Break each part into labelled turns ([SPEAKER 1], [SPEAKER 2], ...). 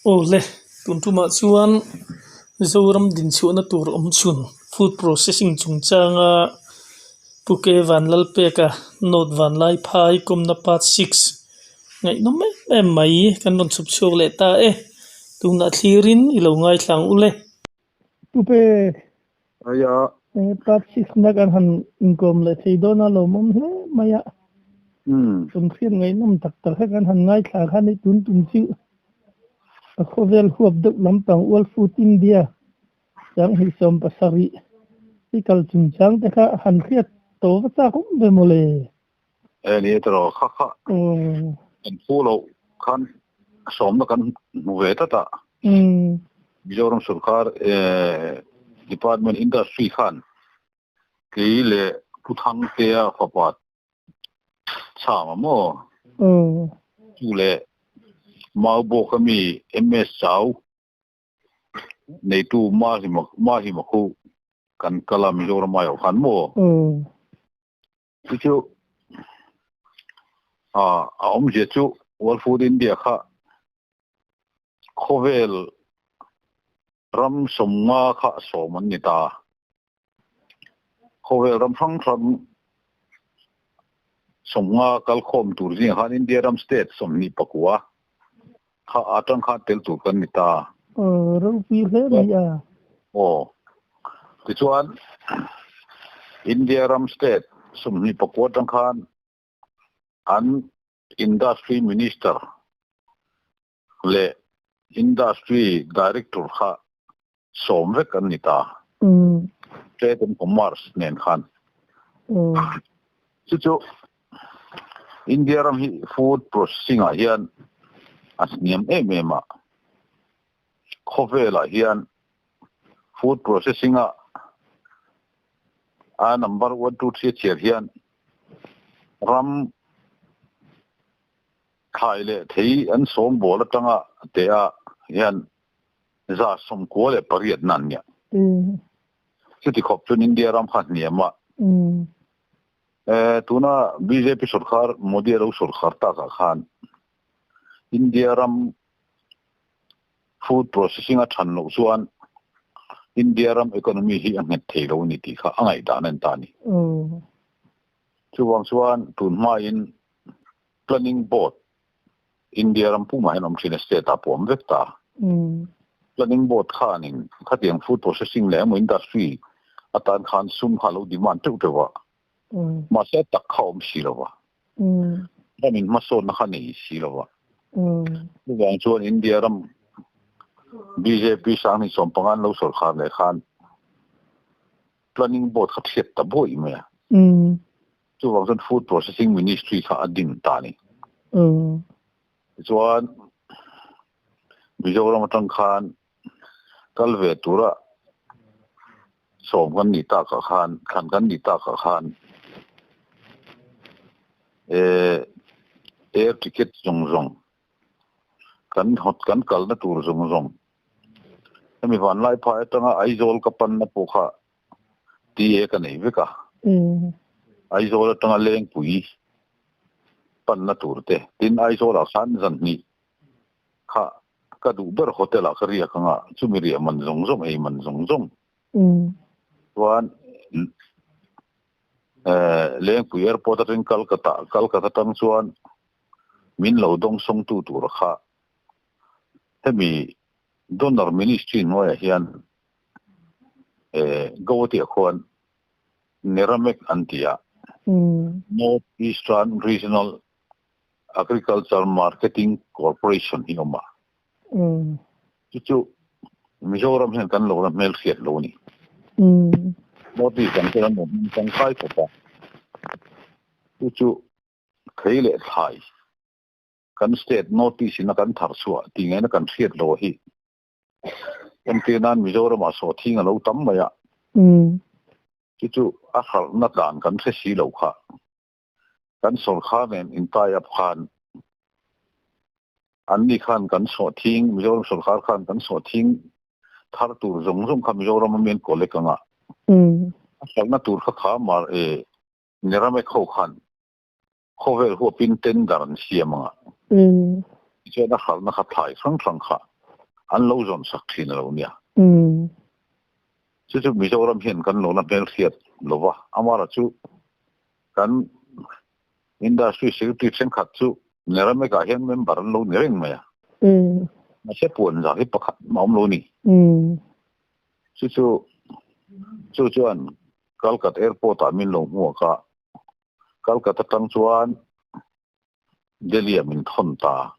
[SPEAKER 1] Aw le, tun tumah chuan Zoram dinchhuahna tur awm chhun food processing chungchanga Pu K Vanlalpeka North Vanlaiphai kawmna part six ngaihnawm em em mai kan rawn chhup chhuak leh ta e. Tunah thlirin i lo ngaithla ang u le. Pu Pek,
[SPEAKER 2] Aya.
[SPEAKER 1] Part six na kan han inkawm leh thei dawn a lawmawm hle mai a. Tum hriat ngaihnawm tak tak kha kan han ngaithla khan i tun tum chu a khawvel huap deuh lampang World Food India 2070 i kal chungchang te kha han hriat tawh va chak awm ve mawle.
[SPEAKER 2] E ni tawh kha kha kan phu loh khan sawmna kan hmu ve tlat a. Mizoram sorkar Department Industry khan kei leh Pu Thangtea fapa chham a maw? Chu leh Maubawk ami MS Chau neitu Mahima khu kan kal a Mizoram aiawh khan maw? Chu chu a awmzia chu World Food India kha khawvel ram 50 kha sawm an ni ta. Khawvel ram hrang hrang 50 kalkhawm tur zingah khan India ram state 29 kha atang khan tel tur kan ni ta.
[SPEAKER 1] Aw, ropui hle mai a.
[SPEAKER 2] Aw, tichuan India ram state 29 atang khan an Industry Minister leh Industry Director kha sawm vek an ni ta. Trade and Commerce nen khan. Chu chu India ram hi food processing ah hian a hniam em em a. Khawvelah hian food processing ah a number one two three a chhiar hian ram thlai leh thei an sawngbawl atanga teh ah hian 98 na an nia. Chuti khawp chuan India ram kha hniam a. Tuna bjp sorkar Modi a lo sorkar takah khan India ram food processing a than loh chuan India ram economy hi a nghet thei lo a ni tih kha a ngaihdan a ni ta a ni. Chuvang chuan tun hmain Planning Board India ram pumah hian awm thin a, state ah pawh awm vek ta. Planning Board khanin khatiang food processing leh emaw industry atan khan sum kha a lo demand teuh teuh a, mahse a tak kha a awm si lo va, ramin hmasawnna kha nei si lo va. Chuvang chuan India ram bjp 2015 an lo sawrkhar leh khan Planning Board kha thiat ta buai mai a. Chuvang chuan Food Processing Ministry kha a din ta a ni. Tichuan Mizoram atang khan kal ve tura sawm kan nih takah khan, thlan kan nih takah khan air ticket zawng zawng kan hawt kan kalna tur zawng zawng hemi Vanlaiphai atanga Aizawl ka panna pawh kha TA ka nei vek a. Aizawl atanga Lengpui panna tur te tin Aizawlah khan zan hnih kha ka duh ber hotel ah ka riak anga chumi riah man zawng zawng ei man zawng zawng chuan Lengpui airport atangin Kolkata Kolkata atang chuan min lo dawngsawngtu tur kha hemi Donor Ministry hnuaiah hian Guwahati ah khuan Neramek an ti a, North Eastern Regional Agriculture Marketing Corporation hi awm a. Chu chu Mizoram hian kan lo la hmelhriat lo a ni. North East dang te an awm in tangkai khawp a. Chu chu thei leh thlai kan state North East in a kan thar chhuah tih ngaihna kan hriat lo hi. Entir nan Mizoramah sawhthing a lo tam mai a. Chu chu a hralhna dan kan hre si lo kha. Kan sawrkhar nen intai up khan anni khan kan sawhthing, Mizoram sawrkhar khan kan sawhthing thar tur zawng zawng kha Mizoram a mi an collect ang a. A hralhna tur kha kha mar e Neramek ho khan khawvel huapin tender an siam ang a. Tichuan a hralhna kha thlai hrang hrang kha. An lo zawn sak thin a lo nia. Chu chu Mizoram hian kan lo la hmelhriat lo va, amaherawhchu kan Industry Secretary thenkhat chu Nerameka ah hian member an lo ni reng mai a. Mahse puan zah hi pakhat mah awm lo ni. Chu chu chu chuan Kalkat Airport ah min lo hmuak a, Kalkat atang chuan Delhi ah min thawn ta.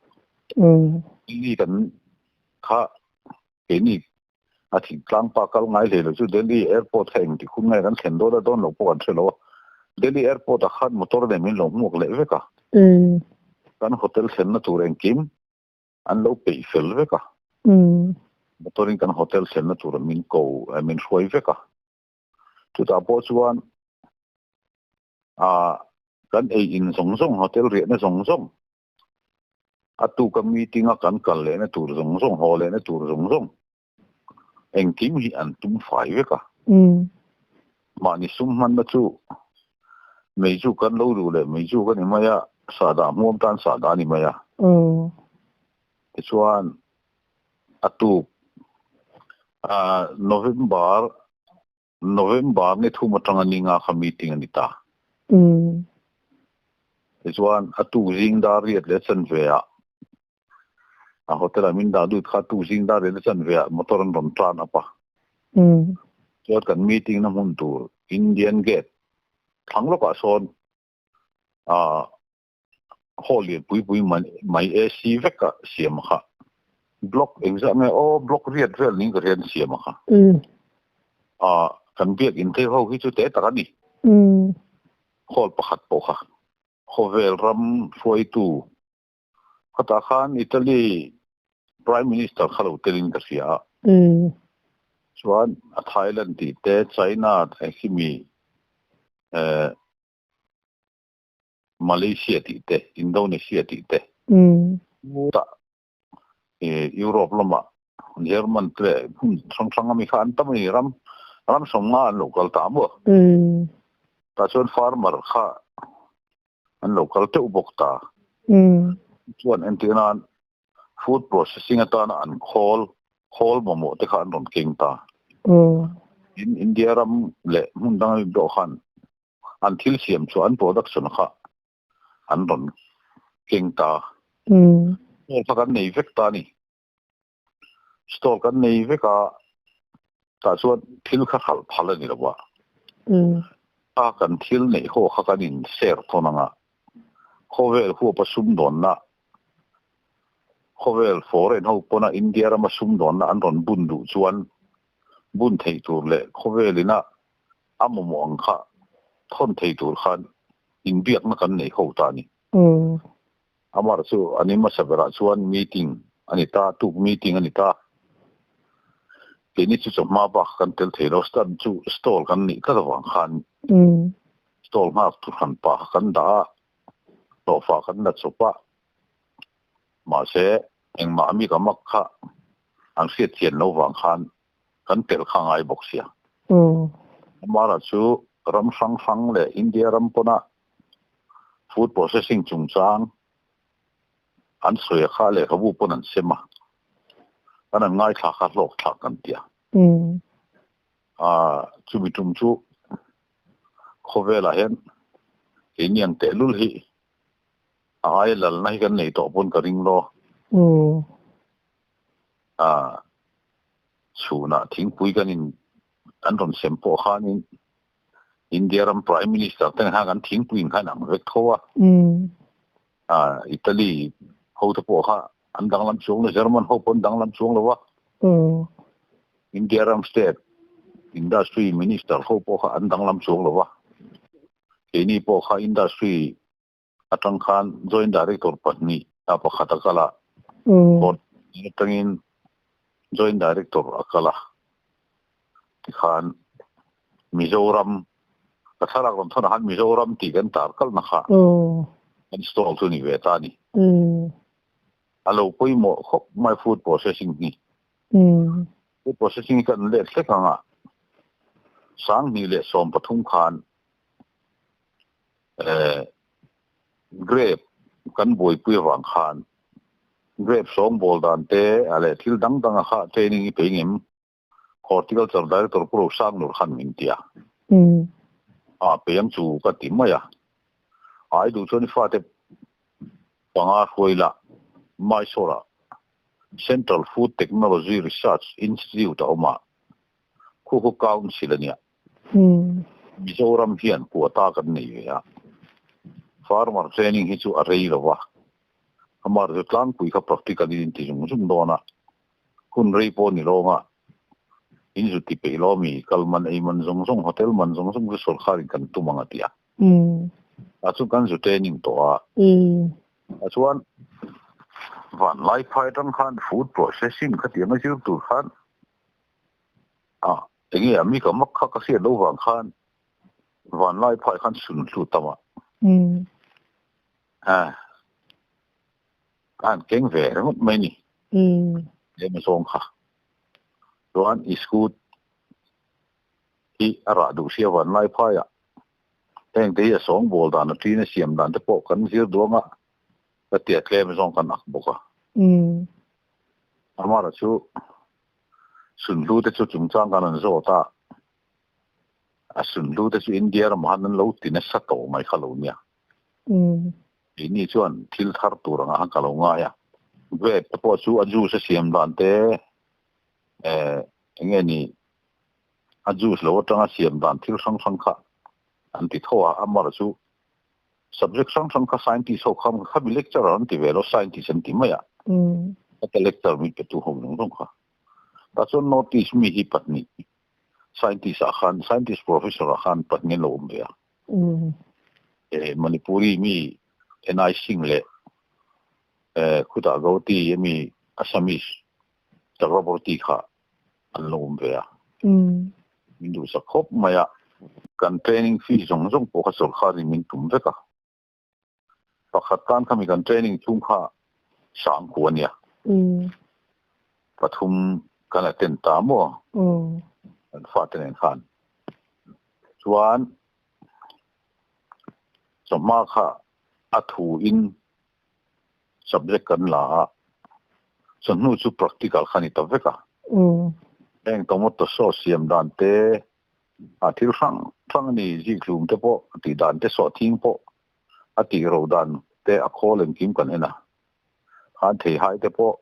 [SPEAKER 2] Delhi kan kha keini a thingtlang pa kal ngai hlei lo chu Delhi Airport kha engtik hun ngai kan thlen dawn a dawn lo pawh kan hre lo a. Delhi Airport ah khan motor nen min lo hmuak leh vek a. Kan hotel thlenna tur engkim an lo peih fel vek a. Motor in kan hotel thlenna tur min ko min hruai vek a. Chutah pawh chuan ah kan ei in zawng zawng hotel riahna zawng zawng a tuka meeting a kan kal lehna tur zawng zawng haw lehna tur zawng zawng engkim hi an tum fai vek a. Mahni sum hmanna chu meizu kan lo duh leh meizu ka ni mai a, sahdah hmuam tan sahdah a ni mai a. Tichuan a tuk November November ni thum atanga ni nga kha meeting a ni ta. Tichuan a tuk zing dar riat leh chanve ah a hotel ah min dah lut kha a tuk zing dar riat leh chanve ah motor an rawn tan up a. Chuan kan meeting na hmun tur Indian Gate thlang lawkah sawn hall lian pui pui mai AC vek a siam a kha. Block engzah nge aw block riat vel ning ka hriat an siam a kha. Ah kan biak in thei ho hi chu te tak a ni. Hall pakhat pawh kha khawvel ram hruaitu khatah khan Italy Prime Minister kha lo telin ka hria a. Chuan a Thailand tih te China khi mi eh Malaysia tih te, Indonesia tih te, tah Europe lamah German te leh hmun hrang hrang ami kha an tam a ni, ram ram sawmnga an lo kal ta maw? Tah chuan farmer kha an lo kal teuh bawk ta. Chuan entir nan food processing atana an khawl khawl mamawh te kha an rawn keng ta. Tin, India ram leh hmun dang ami pawh khan an thil siam chu an production kha an rawn keng ta. Stall kha kan nei vek ta a ni. Stall kan nei vek a, tah chuan thil kha hralh phal a ni lo a. A kan thil neih ho kha kan in share thawn ang a, khawvel huapa sumdawnna, khawvel foreign ho pawna India rama sumdawnna an rawn bun duh chuan bun thei tur leh khawvel ina a mamawh ang kha thawn thei tur khan inbiakna kan nei ho ta a ni. Amar chu an in hmasa berah chuan meeting a ni ta, tuk meeting a ni ta. Keini chu chawhma bak kan tel thei lo, stand chu stall kan nih tlat avang khan stall nghak thu hran pah kha kan dah a, hlawhfa kan la chawp a. Mahse engmah mi ka mak kha an hriatthian lo vang khan kan telh kha ngai bawk sia. Amara chu ram hrang hrang leh India ram pawna food processing chungchang an sawi a kha lehkhabu pawn an sem a, kan an ngaithla kha hlawk thlak kan ti a. Chumi tum chu khawvelah hian keini ang tehlul hi a aia lalna hi kan nei tawh pawn ka ring lo. A chhunah thingpui kan in an rawn sem pawh khanin India ram Prime Minister te khan kan thingpui in khan ang vek tho a. A Italy ho te pawh kha an danglam chuang lo, German ho pawh an danglam chuang lo a. India ram state industry minister ho pawh kha an danglam chuang lo a. Keini pawh kha industry atang khan Joint Director pahnih a pakhat a kal a, Board atangin Joint Director a kal a, tikhan Mizoram ka thlalak rawn thawnah khan Mizoram tih kan tar kalna kha kan stall chu ni ve ta a ni. A lo pawimawh khawp mai food processing hi. Food processing hi kan let hlek ang a, 2013 khan Grape kan buaipui avang khan Grape sawngbawl dan te a leh thil dang dang a kha training i pe ngem Horticulture Director Pu Rosangnur khan min ti a. A pe ang chu ka ti mai a. Ai duh chuan i fate panga hruai la Mysore-ah Central Food Technology Research Institute a awm a, khu khu Council a nia. Mizoram hian quota kan nei ve a, farmer training hi chu a rei lo va, amah chu tlangpui kha practical in inti zung zung dawn a, hun rei pawh ni lawnga in zu ti peih lo mi, kal man ei man zawng zawng, hotel man zawng zawng chu sawrkharin kan tum ang a ti a. A chu kan zu training tawh a. A chuan van lai phai atang khan food processing khatiang a zir tur khan a enge a mi ka mak kha ka hriat lo vang khan van lai phai khan sun hlu tam a. A an keng ve ringawt mai ni. Tlem zawng kha. Chuan i scoot hi a rah duh sia van lai phai ah heng te hi a sawngbawl dan a ṭin a siam dan te pawh kan zir duang a, ka tia tlem zawng kan ak bawk a. Amara chu Sunhlu te chu chungchang kan an zawt a, a Sunhlu te chu India ramah han an lo ti nasa tawh mai kha lo nia. Keini chuan thil thar tur angah han ka lo ngai a. Grape te pawh chu a juice a siam dan te eh eng nge ni a juice lo atanga siam dan thil hrang hrang kha an ti tho a, amar chu subject hrang hrang kha scientist ho kha khami lecturer an ti ve lo, scientist an ti mai a, heta lecture mi petu ho zawng zawng kha. Tah chuan North East mi hi pahnih scientist ah khan scientist professor ah khan pahnih an lo awm ve a, Manipuri mi NI Singh leh khutah Gauti ami Assamese Chakraborty kha an lo awm ve a. Min duhsak khawp mai a. Kan training fee zawng zawng pawh kha sawrkharin min tum vek a. Pakhat tan khami kan training chhung kha sang ku a nia. Pathum kan attend ta maw? Kan fate nen khan. Chuan chawhma kha a thu in subject kan la a, chawhnu chu practical kha ni ta vek a. Heng tomato sauce siam dan te, a thil hrang hrang a ni, zikhlum te pawh tih dan te, sawhthing pawh a tih ro dan te a khawl engkim kan en a. Khan theihai te pawh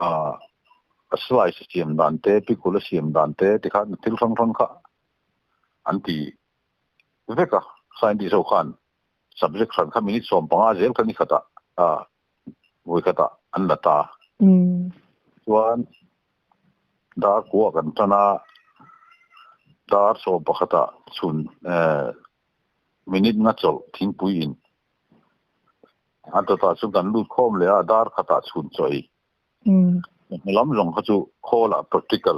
[SPEAKER 2] a slice a siam dan te, pickle a siam dan te tikhan thil hrang hrang kha an ti vek a, scientist ho khan Subject hran kha minute 15 zel kha ni khatah vawi khatah an la ta. Chuan dar kua kan tan a, dar 11ah chhun minute nga chawlh thingpui in a dawtah chuan kan lut khawm leh a, dar khatah chhun chaw ei. Hmu lam zawng kha chu khawlah practical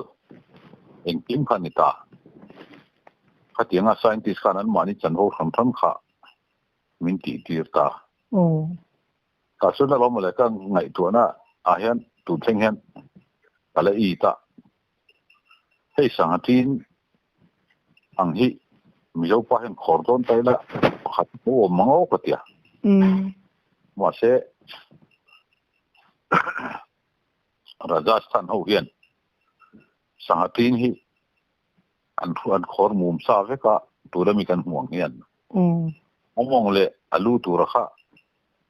[SPEAKER 2] engkim kha a ni ta. Khatianga scientist khan anmahni chanvo hran hran kha min tih tir ta. Tah chuan alawm mawle ka ngaihtuahna ah hian tun thleng hian ka la it a. Hei sangha tin ang hi Mizo pa hian khawr dawn ta ila pakhat pawh awm mang awk a tia. Mahse Rajasthan ho hian sangha tin hi an thu an khawr mum sa vek a, tuna mi kan hmu ang hian a mawng leh a lu tura kha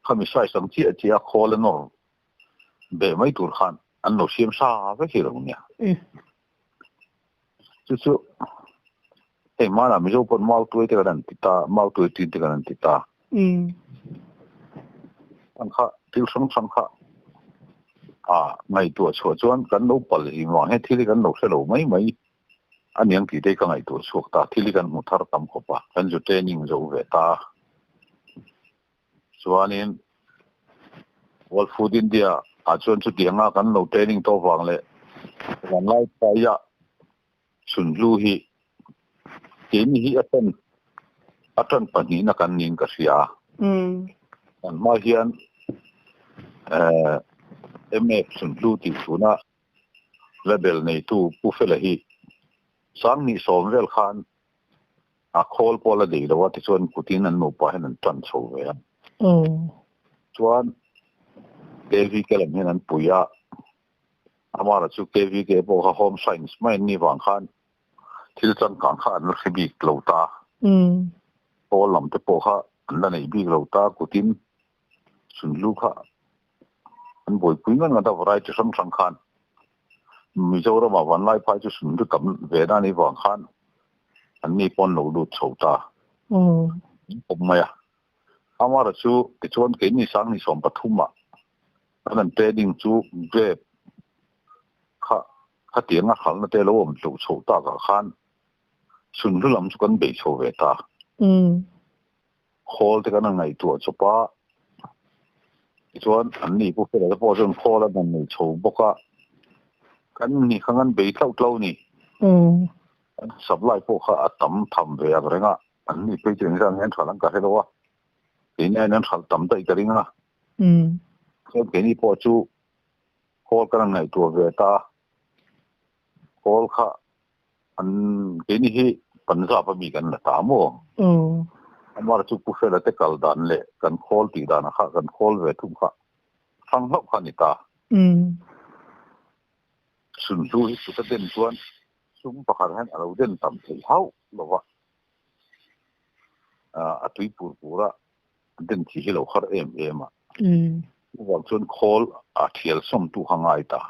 [SPEAKER 2] khami size ang chiah chiah a khawl a nawr beh mai tur khan an lo siam sa vek hi lo nia. Chu chu hei hmanah Mizo pawn mau tuai te kan han ti ta, mau tuai tin te kan han ti ta. An kha thil hrang hrang kha a ngaihtuah chhuah chuan kan lo pal hi vang hian thil hi kan lo hre lo mai mai a niang tih te hi ka ngaihtuah chhuak ta. Thil hi kan hmu thar tam khawp a, kan zu training zo ve ta. Chuanin World Food India ah chuan chutianga kan lo training tawh vang leh vanlai phaia chhunhlu hi keini hi a tan a tan pahnihna kan niin ka hria a. Kan hma hian MF chhunhlu tih tuna label neitu Pu Fela hi 2010 vel khan A khawl pawh la deih lo a, tichuan kutin an nupa hian an tan chho ve a. Chuan KVK lam hian an pui a, amaherawh chu KVK pawh kha Home Science mai an nih vang khan thil changkang kha an la hre bik lo ta. Pawl lam te pawh kha an la neih bik lo ta, kutin sunhlu kha an buaipui ngat ngat a, variety hrang hrang khan Mizoramah Vanlaiphai chu sunhlu tam ve na anih vang khan an ni pawh an lo lut chho ta khawp mai a. Amaherawh chu tichuan keini Sangni 13 ah kan han trading chu grape kha khatianga hralhna te lo awm tluh chhoh takah khan sunhlu lam chu kan bei chho ve ta. Khawl te kan han ngaihtuah chawp a, tichuan an ni Pu Fela te pawh chuan khawl an han nei chho bawk a, kan ni kha kan bei tlauh tlauh a ni. Kan supply pawh kha a tam tham ve ang reng a, an ni phei chu engzah nge an hralh ang ka hre lo a, keini aiin an hralh tam daih ka ring a. Chuan keini pawh chu khawl kan han ngaihtuah ve ta a, khawl kha An keini hi Punjab a mi kan la ta maw? Amar chu Pu Fela te kal dan leh kan khawl tih dan kha kan khawl ve thung kha hrang hlauh kha a ni ta. Sunhlu hi chuta den chuan sum pakhat hian a lo den tam thei hauh lo va, a tui pur pur a den thih hi lo har em em a. Chuvang chuan khawl a thial sawmtu kha ngai ta.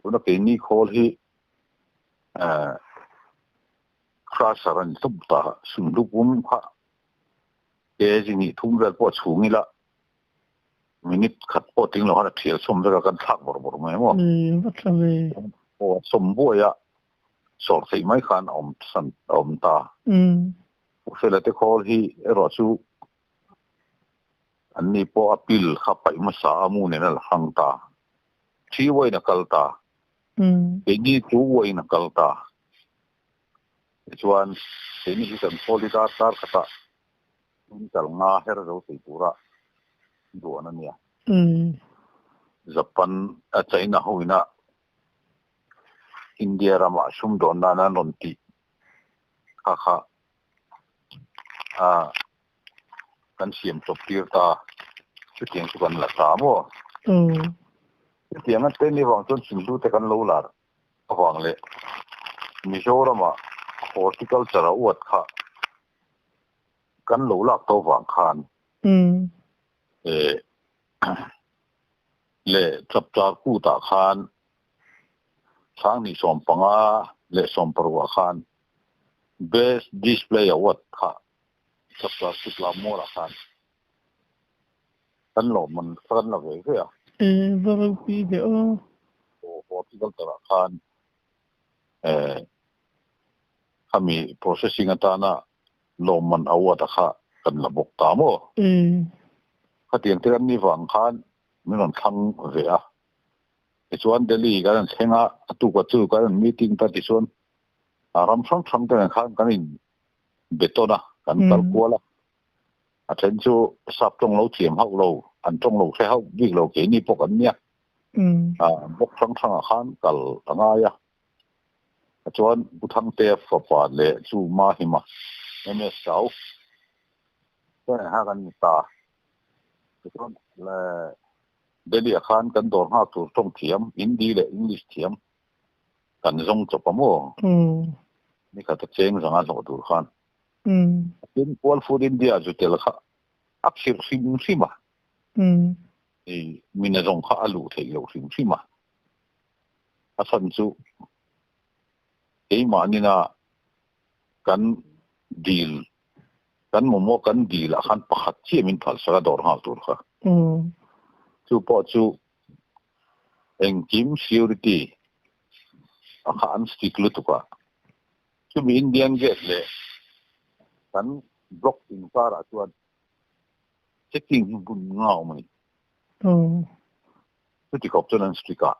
[SPEAKER 2] Tuna keini khawl hi crusher a ni hlawm ta, sunhlu pum kha kg hnih thum vel pawh a chhung ila minute khat pawh tling lo khan a thial sawm vek a, kan thlak bawrh bawrh mai maw?
[SPEAKER 1] Va tla ve.
[SPEAKER 2] Aw a sawm buai a, sawr theih mai khan a awm san a awm ta. U Fela te khawl hi erawh chu An ni pawh a pil kha paih hmasa a mu nen a la hrang ta. Thi uain a kal ta. Keini chu uain a kal ta. Tichuan, keini hi kan khawl hi dar kar khatah quintal nga her zo thei tura duan a nia. Japan, China hoina India ramah sumdawn nan an rawn tih kha kha kan siam chawp tir ta, chutiang chu kan la ta maw? Chutiang a te ni vang chuan Sindhu te kan lo lar avang leh Mizorama horticulture a uat kha kan lo lak tawh vang khan leh chapchar kutah khan 2015 leh 16 ah khan Best Display Award kha Chapchar Kut lam mualah khan kan lawmman kan la ve ve a.
[SPEAKER 1] E, va ropui ve aw.
[SPEAKER 2] Aw, horticulture ah khan e, khami processing atana lawmman award a kha kan la bawk ta maw?
[SPEAKER 1] E.
[SPEAKER 2] Khatiang te kan ni vang khan min rawn thlang ve a. Tichuan Delhi kan rawn thleng a, a tukah chu kan rawn meeting ta tichuan ram hrang hrang te nen khan kan in be tawn a, kan kal kual a. A then chu sap tawng lo thiam hauh lo, an tawng lo hre hauh bik lo keini pawh kan nia. Bawk hrang hrangah khan kal a ngai a. Chuan Pu Thangtea fapa leh chu Mahima MS Chau chuan kha kan ni ta. Tichuan Delhi ah khan kan dawr nghak tur tawng thiam, Hindi leh English thiam kan zawng chawp a maw? Nikhat a cheng zanga hlawh tur khan. Tin, World Food India zu tel kha a khirh hrim hrim a. Mina zawng kha a luh theih loh hrim hrim a. A chhan chu keimah nina kan dil, kan mamawh kan dil ah khan pakhat chiah min phalsak a dawr nghal tur kha. Chu pawh chu Engkim security a kha an stick lutuk a, chumi Indian gate leh kan block inkarah chuan checking hi bun nga awm a ni. Chuti khawp chuan an stick a,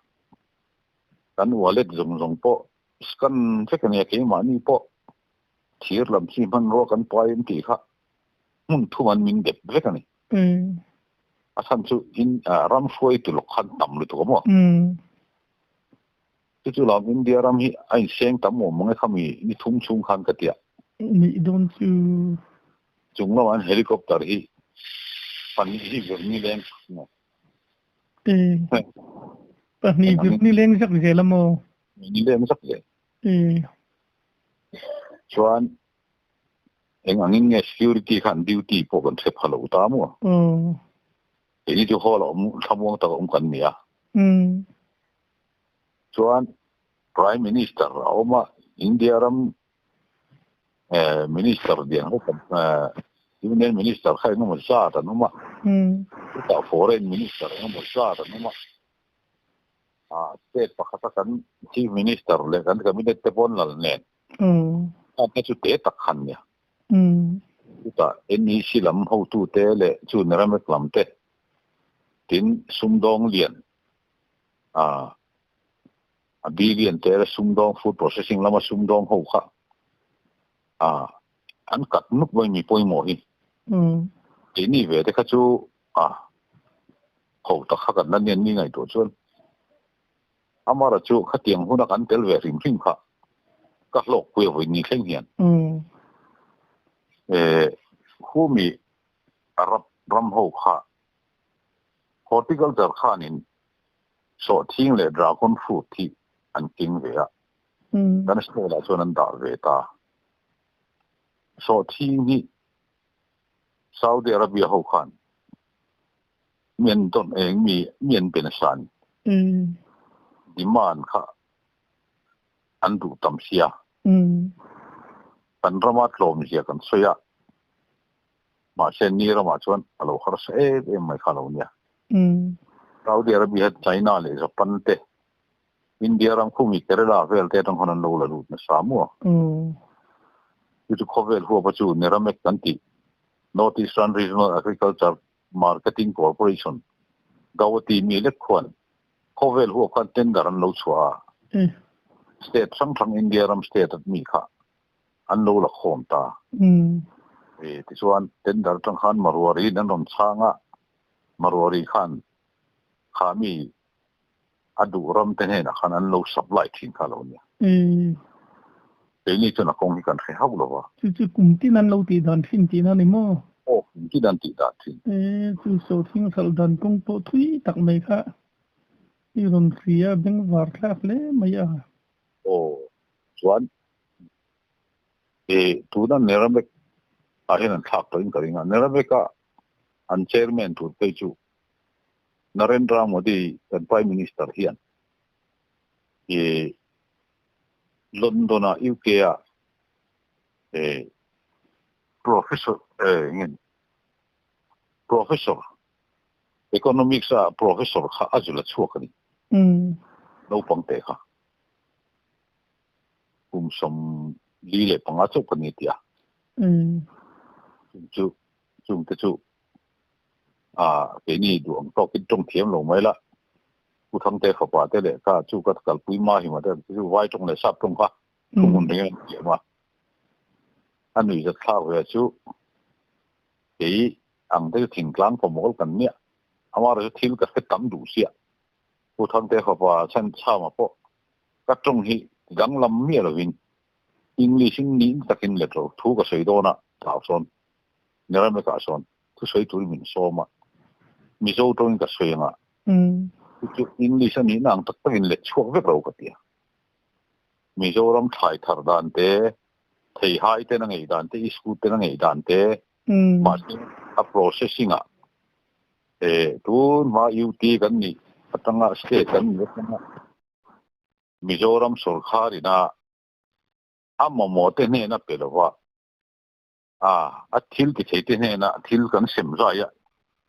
[SPEAKER 2] kan wallet zawng zawng pawh scan vek a nia, keimahni pawh thir lam chi hmanrua kan pai an tih kha hmun thum an min dep vek a ni. A chhan chu in ram hruaitu lawk khan tam lutuk a maw? Chu chu lam India ram hi a inseng tam awm mang e khami ni thum chhung khan ka tia.
[SPEAKER 1] Nih dawn chu.
[SPEAKER 2] Chung lamah an helicopter hi pahnih hi vir ni leng maw?
[SPEAKER 1] E pahnih
[SPEAKER 2] Engangin
[SPEAKER 1] vir ni leng zak zel a maw?
[SPEAKER 2] Ni leng zak zel.
[SPEAKER 1] E.
[SPEAKER 2] Chuan engangin nge security khan duty pawh kan hre pha lo ta maw?
[SPEAKER 1] Aw.
[SPEAKER 2] Keini chu hall a awm thlamuang tak a awm kan ni a.
[SPEAKER 1] Umm.
[SPEAKER 2] Chuan Prime Minister a awm a, India ram Minister dian ho kan Union Minister kha engemaw zat an awm a, chutah Foreign Minister engemaw zat an awm a, state pakhata kan Chief Minister leh kan Cabinet te pawn lal nen a chu te tak khan nia. Chutah NEC lam hotute leh chu Neramek lam te tin sumdawng lian a billion te la sumdawng food processing lama sumdawng ho kha a an kat nuk mai mi pawimawh hi. Keini ve te kha chu a ho tak kha kan la nian ni ngaihtuah chuan amara chu khatiang huna kan tel ve hrim hrim kha ka hlawk pui a vawi ni thleng hian. E khumi Arab ram ho kha horticulture khanin Sawhthing leh dragon fruit hi an keng ve a, kan stall ah chuan an dah ve ta. Sawhthing hi Saudi Arabia ho khan mi an dawn eng mi mi an pe nasa a ni. Demand kha an duh tam sia. Kan rama tlawm zia kan sawi a, Mahse ni ramah chuan a lo harsa em em mai kha lo nia. Saudi Arabia hian China leh Japan te, India ram khumi Kerala vel te atang khan an lo la lut nasa maw? Chu chu khawvel huapa chu Neramek kan tih, North Eastern Regional Agriculture Marketing Corporation, Guwahati mi lek khuan khawvel huap khan tender an lo chhuah a, state hrang hrang India ram state mi kha an lo la khawm ta. E, tichuan tender atang khan Maruari an rawn chhang a, Maruari khan kha mi a duh ram te hnenah khan an lo supply thin kha lo nia. Keini chuan a kawng hi kan hre hauh lo va.
[SPEAKER 1] Chu chu kum tin an lo tih dan thin tihna a ni maw?
[SPEAKER 2] Aw, kum tin an tih dan thin.
[SPEAKER 1] E, chu sawhthing hralh dan kawng pawh thui tak mai kha i rawn hria bengvar thlak hle mai a.
[SPEAKER 2] Aw, chuan E tuna Neramek ah hian an thlak tawhin ka ring a, Neramek a an chairman tur phei chu Narendra Modi kan Prime Minister hian e London ah UK ah e Professor e nge ni Professor Economics a Professor kha a zul a chhuak a ni naupang te kha. Kum 45 chauh ka ni a ti a. Chung chu, chung te chu a keini duh ang tawkin tawng thiam lo mai la. Pu Thangte fapa te leh kha chu ka kalpui ma hi mah te chu vai tawng leh sap tawng kha thu hmun reng an thiam a. A nui zat thlak ve chu kei ang te chu thingtlang pawmawl kan nia. Amaherawhchu thil ka hre tam duh sia. Pu Thangte fapa chhanchhama pawh Ka tawng hi danglam miah lovin English in ning takin let ro thu ka sawi dawn a, tah sawn Neramekah sawn thusawi turin min sawm a, Mizo tawngin ka sawi anga chu chu English a nihna ang tak takin let chhuak vek ro ka ti a. Mizoram thlai thar dan te, theihai ten a ngei dan te, iskut ten a ngei dan te, mahse a processing ah tun hma UT kan nih atanga state kan nih atanga Mizoram sorkar ina a mamawh te hnena pe lova a a thil ti thei te hnena thil kan sem zai a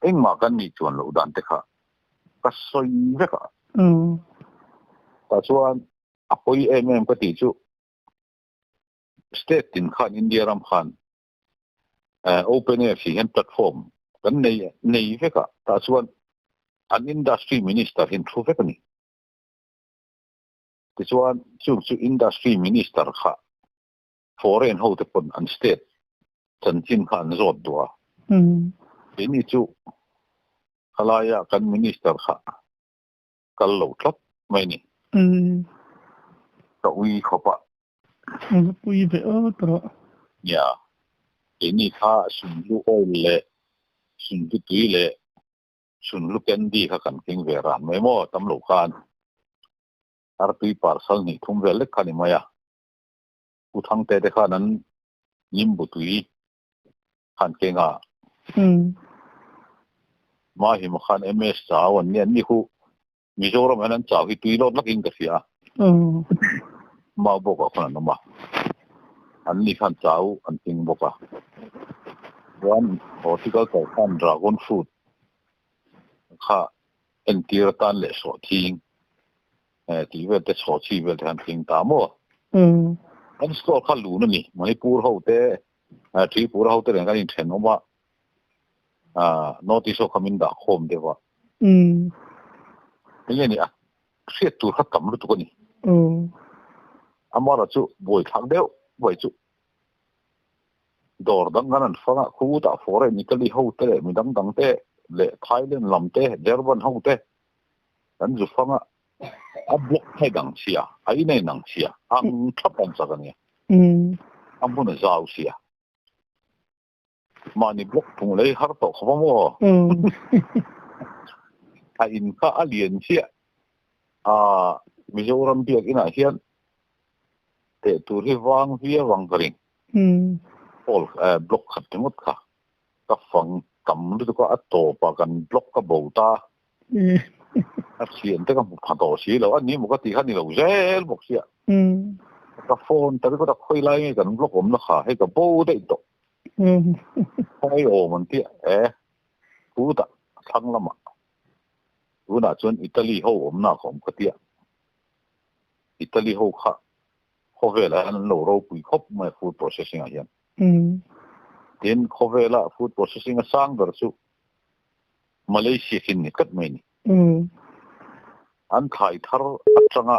[SPEAKER 2] engmah kan nih chuan loh dan te kha ka sawi vek a. Tah chuan a pawi em em ka tih chu state tin khan India ram khan open air si hian platform kan nei nei vek a tah chuan an industry minister hian thu vek a ni. Tichuan chung chu industry minister kha foreign ho te pawn an state chanchin kha an zawt duh a. Keini chu khalaia kan minister kha kal lo tlat mai ni. Ka ui khawp a.
[SPEAKER 1] Ka pui ve awt rawh.
[SPEAKER 2] Nia, keini kha Sumhlu oil leh Sumhlu tui leh. Sunhlu candy kha kan keng ve ran mai maw tam lo khan artui parcel hnih thum vel lek kha ni mai a. Pu Thangte te khan an nimbu tui khan keng a. Mahima khan MS chau an nia ni khu Mizoram hian an chau hi tui lawt lakin ka hria a. Mau bawkah khawn an awm a, an ni khan chau an ting bawk a. Chuan horticulture khan dragon fruit kha entir atan leh sawhthing tih vel te chhawchhi vel te khan tling ta maw? An store kha lun a ni. Manipur ho te, Tripura ho te nen kan inthenawm a, North East ho kha min dah khawm deuh a. Enge ni a hriat tur kha tam lutuk a ni. Amara chu buaithlak deuh buai chu dawr dang kan an fang a, khutah foreign Italy ho te leh mi dang dang te leh Thailand lam te, Durban ho te kan zu fang a, a block thei dang sia, a inei nang sia, ang thap an chak a nia. A hmun a zau sia. Mahni block phung lei har tawh khawp a maw? A in kha a lian chiah a, Mizoram biakinah hian teh tur hi vang viau ang ka ring. Hall block khat ringawt kha ka fang tam lutuk a, a tawpah kan block ka bo ta. A thian te ka hmu pha tawh si lo, a ni maw ka tih kha ni lo zel bawk sia. Ka phone ta ringawt a, khawi lai nge kan block awmna kha hei ka bo daih tawh. Khawi awm an tih e, khutah thlang lamah tunah chuan Italy ho awmna ka awm ka tia. Italy ho kha khawvelah hian an lo ropui khawp mai food processing ah hian. Tin, khawvela food processing a sang ber chu Malaysia khi ni tlat mai ni. An thlai thar atanga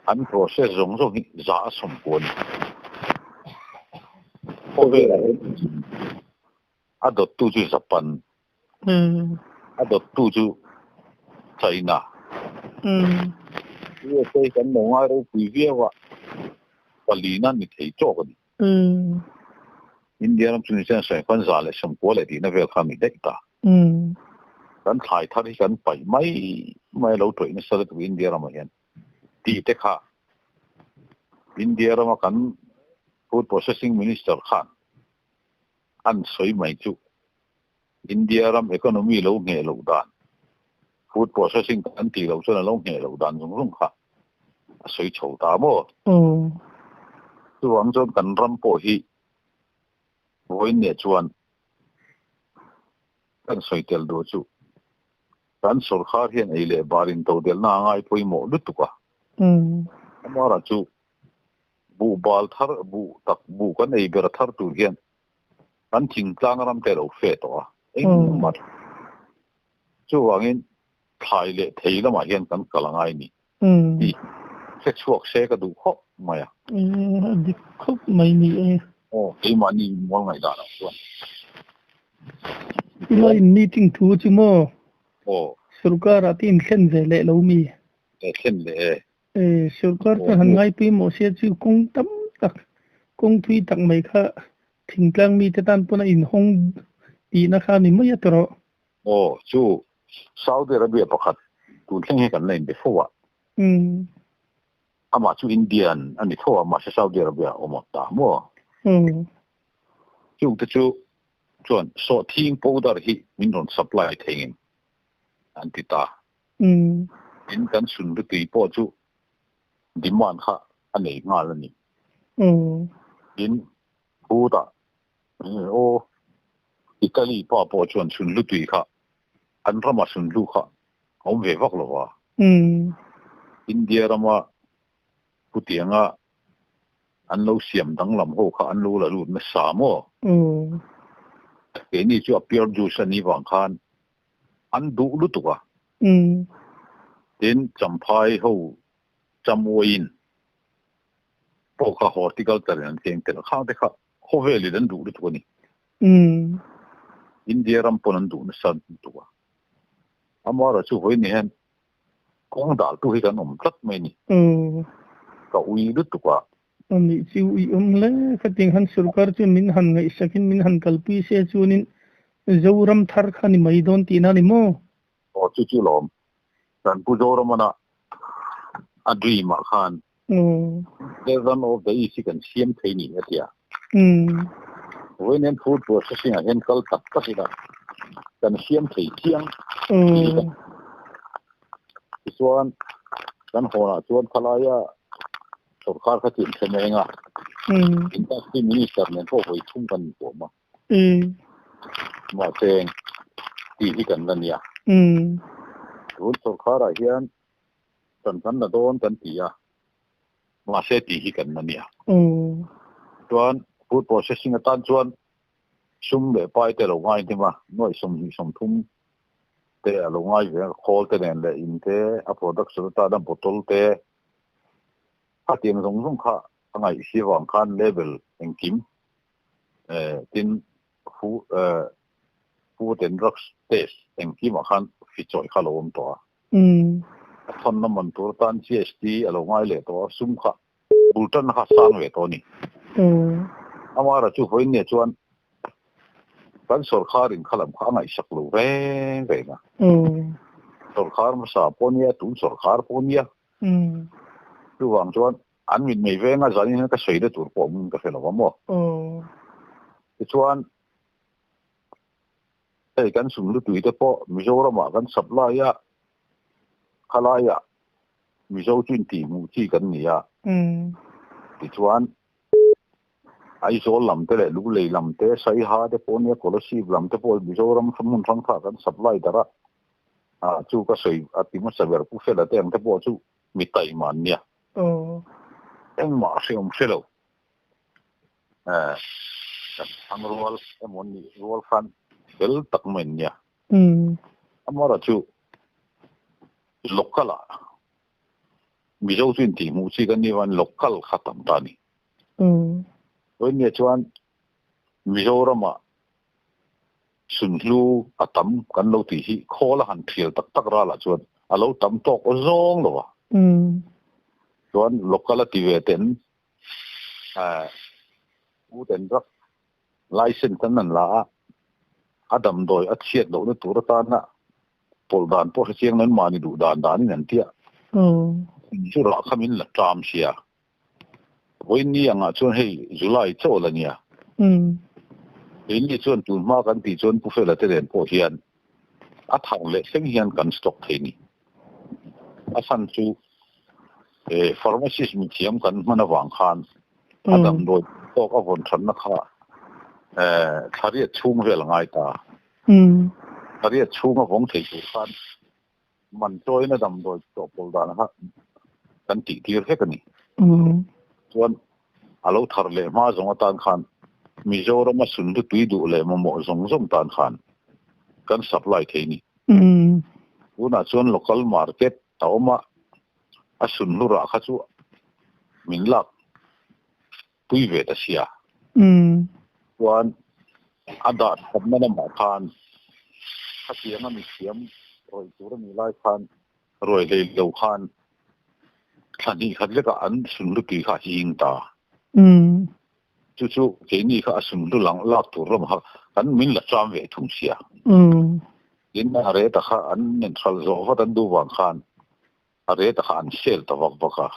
[SPEAKER 2] an process zawng zawng hi za a sawm kuah a ni. Khawvelah hian a dawttu chu Japan, a dawttu chu China. USA kan lo ngai ropui viau a, palina ni thei tawk a ni. India ram chu ni chuan sawi khan za leh sawmkua leh tihna vel kha mi daih ta. Kan thlai thar hi kan paih mai mai a lo tawih nasa lutuk India ramah hian tih te kha India rama kan Food Processing Minister khan an sawi mai chu India ram economy lo ngheh loh dan food processing kan tih loh chuan a lo ngheh loh dan zung zung kha a sawi chho ta maw? Chuvang chuan kan ram pawh hi vawiin neh chuan kan sawi tel duh chu kan sawrkhar hian ei leh bar in todelhna a ngai pawimawh lutuk a. Amara chu buh bal thar buh tak buh kan ei ber thar tur hian kan thingtlang ram te a lo fe tawh a, engmah chuvangin thlai leh thei lamah hian kan kal a ngai ni tih hre chhuak se ka duh khawp mai a.
[SPEAKER 1] A dik khawp mai ni e.
[SPEAKER 2] Aw, keimahni mual ngaihdan ah chuan.
[SPEAKER 1] Tunlai in meeting thu chu maw?
[SPEAKER 2] Aw.
[SPEAKER 1] Sorkar ah te in thlen ve leh lo mi?
[SPEAKER 2] E thlen leh e.
[SPEAKER 1] E, sorkar chuan han ngaipawimawh sia chu kawng tam tak, kawng thui tak mai kha thingtlang mite tan pawn a inhawng tihna kha a ni mai a tawrh.
[SPEAKER 2] Aw, chu Saudi Arabia pakhat tun thleng hi kan la inbe fo a. Amah chu Indian a ni tho a, mahse Saudi Arabia a awm ta maw? Chungte chu chuan sawhthing powder hi min rawn supply thei ngem an ti ta. Tin, kan sunlutui pawh chu demand kha a nei nghal a ni. Tin, khutah aw Italy pa pawh chuan sunlutui kha an rama sunlu kha a awm ve vak lo va. India rama chutianga an lo siam danglam ho kha an lo la lut nasa maw? Keini chu a pure juice a nih vang khan an duh lutuk a. Tin, Champhai ho chamuaiin pawh kha horticulture in an keng tel khang te kha khawvelin an duh lutuk a ni. India ram pawn an duh nasa lutuk a. Amaherawhchu chu vawiin ni hian kawng daltu hi kan awm tlat mai a ni. Ka ui lutuk a.
[SPEAKER 1] Anih chu ui awm hle. Khatiang han sorkar chuan min han ngaihsakin min han kalpui se chuanin. Zoram thar kha ni mai dawn tihna a ni maw?
[SPEAKER 2] Aw chu chu lawm. Kan Pu Zoramana a dream ah khan Heaven of the East hi kan siam thei ni a ti a. Vawiin food processing ah hian kal tak tak ila kan siam thei chiang tih hi kan Tichuan kan hawnah chuan khalaia sorkar kha chu inthlem eng a, Industry Minister nen pawh vawi thum kan inpawm a. Mahse tih hi kan la nia. Tun sorkarah hian kan kan la dawn kan ti a, mahse tih hi kan la nia. Chuan food processing atan chuan sum leh pai te lo ngai hnem a, nuaih 23 te a lo ngai ve a, khawl te nen leh in te, a production atana bottle te, khatiang zawng zawng kha a ngaih si avang khan level engkim tin food and drugs test engkimah khan fichawih kha a lo awm tawh a. A thawnna man tur atan GST a lo ngai leh tawh a, sum kha bul tanna kha a sang ve tawh a ni. Amara chu vawiin nia chuan kan sawrkharin kha lam kha a ngaihsak lo reng reng a. Sawrkhar hmasa pawh nia, tun sawrkhar pawh nia. Chuvang chuan an mitmei venga zanin hian ka sawi na tur pawh awmin ka hre lo a maw. Tichuan hei kan sum lutui te pawh Mizoramah kan supply a, khalaiah Mizo chu intihhmuh chi kan ni a. Tichuan Aizawl lam te leh Lunglei lam te, Saiha te pawh nia, Kolasib lam te pawh Mizoram hmun hrang kha kan supply darh a. Chu ka sawi a ti hmasa ber Pu Fela te ang te pawh chu mi taima an nia. Engmah a hreawm hre lo. Kan thlang rual emaw nih rual khan fel tak mai an nia. Amara chu local ah Mizo chu intihhmuh chi kan nih avangin local kha tam ta a ni. Vawiin chuan Mizoramah Sunhlu a tam kan lo tih hi khawl a han thial tak tak ralah chuan a lo tam tawk aw zawng lo a. Chuan local a ti ve ten food and drug license an an la a, a damdawi a chhiat lohna tur atana pawlh dan pawh hrechiang lo in mahni duh dan danin an tia. Chu rah kha min la ṭam sia. Vawiin angah chuan hei July chauh la nia. Keini chuan tun hma kan tih chuan Pu Fela te nen pawh hian a thar leh thleng hian kan stock thei ni. A chhan chu pharmacist mithiam kan hman avang khan a damdawi tawk a vawn thatna kha thlariat chhung vel a ngai ta. Thlariat chhung a vawng thei tur khan Man chawina damdawi chawhpawlh dan kha kan tih tir vek a ni. Chuan a lo thar leh hma zawng atan khan Mizorama sunhlu tui duh leh mamawh zawng zawng tan khan kan supply thei a ni. Tunah chuan local market a awm a, a sunhlu rah kha chu min lak pui ve ta sia. Chuan a dah thatna lamah khan khatianga mithiam rawih tur a nih lai khan ruai hlei lo khan thla hnih khat lekah an sunhlu tui kha a hing ta. Chu chu keini kha a sunhlu lang lak tur lamah kha kan min la cham ve thung sia. Tin a reta kha an inhralh zawh vat an duh vang khan A rate kha an sel ta vak vak a.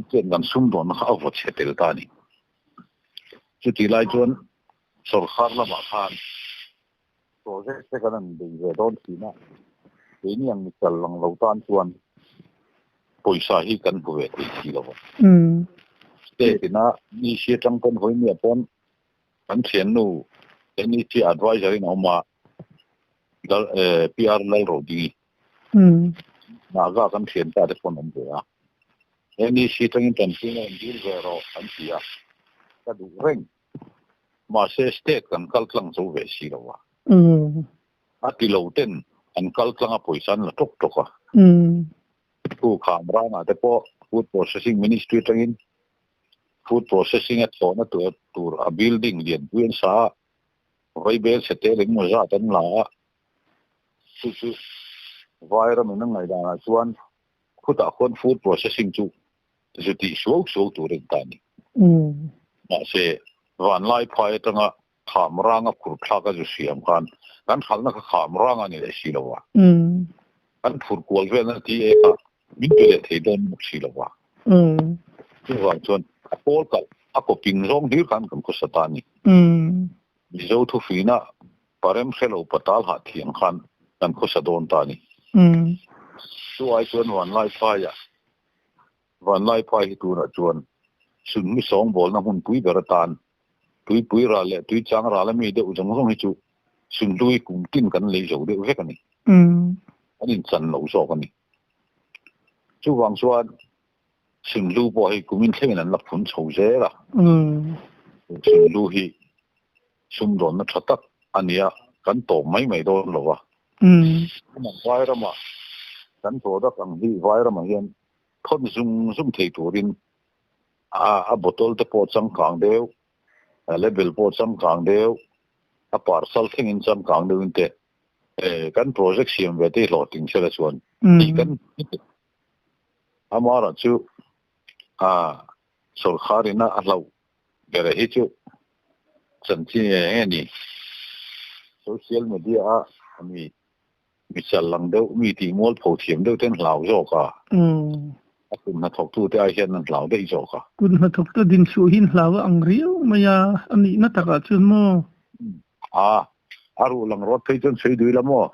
[SPEAKER 2] Chuan kan sumdawnna kha a vaw chhe tel ta a ni. Chutih lai chuan sawrkar lamah khan project te kan han bei ve dawn thin a, keini ang mi kal lang lo tan chuan pawisa hi kan hmu ve thei si lo va. State ina mi hria tang pawn hawi miah pawn kan thiannu NEC adviser in a awm a, PR Lalrodingi. Naga kan thian ta te pawh an awm ve a. NEC tangin tanpuina rawn dil ve rawh an ti a, ka duh reng. Mahse state kan kal tlang zo ve si lo a. A ti lo ten an kal tlang a pawisa an la tawk tawk a. Thu kham rangah te pawh Food Processing Ministry tangin Food Processing a thawhna tur a building lianpui an sa a, vaibel chhe tel engemaw zat an la a. Chu chu vai ramin a ngaihdanah chuan khutah khuan food processing chu zu tih suau suau tur a ni ta a ni. Mahse, vanlai phai atanga Kham ranga phur thlak a zu siam khan kan hralhna kha kham rang a ni leh si lo a. Kan phur kual velna ti e kha min pe leh thei dawn bawk si lo a. Chuvang chuan a pawl kalh a kaw ping zawng hlir khan kan khawsa ta a ni. Mizo thufina parem hre lo patal hah thiang khan kan khawsa dawn ta a ni. Chu ai chuan Vanlaiphaiah Vanlaiphai hi tunah chuan sunhmi sawngbawlna hmunpui ber atan tuipui ral leh tuichang ral a mi deuh zawng zawng hi chu sunhlui kum tin kan lei zo deuh vek a ni. An inchan lo zawk a ni. Chuvang chuan sunhlu pawh hei kumin thlengin an la phun chho zel a. Sunhlu hi sumdawnna tha tak a ni a, kan tawp mai mai dawn lo va. Tunah Vairamah kan product ang hi Vairamah hian thawn zung zung thei turin a bottle te pawh changkang deuh, a label pawh changkang deuh, a parcel thlengin changkang deuhin te kan project siam ve te hi hlawhtling sela chuan tih kan Amara chu sawrkharin a hlauh Bere hi chu chanchin eng nge ni? Social media a mi mi chal lang deuh, mi tih mual pho thiam deuh ten hlau zawk a. A kut hnathawktu te ai hian an hlau daih zawk a.
[SPEAKER 1] Kut hnathawktu din chhuah hi an hlau a ang riau mai a, a nihna takah chuan maw?
[SPEAKER 2] A, a ruh lang rawt phei chuan sawi dui la maw?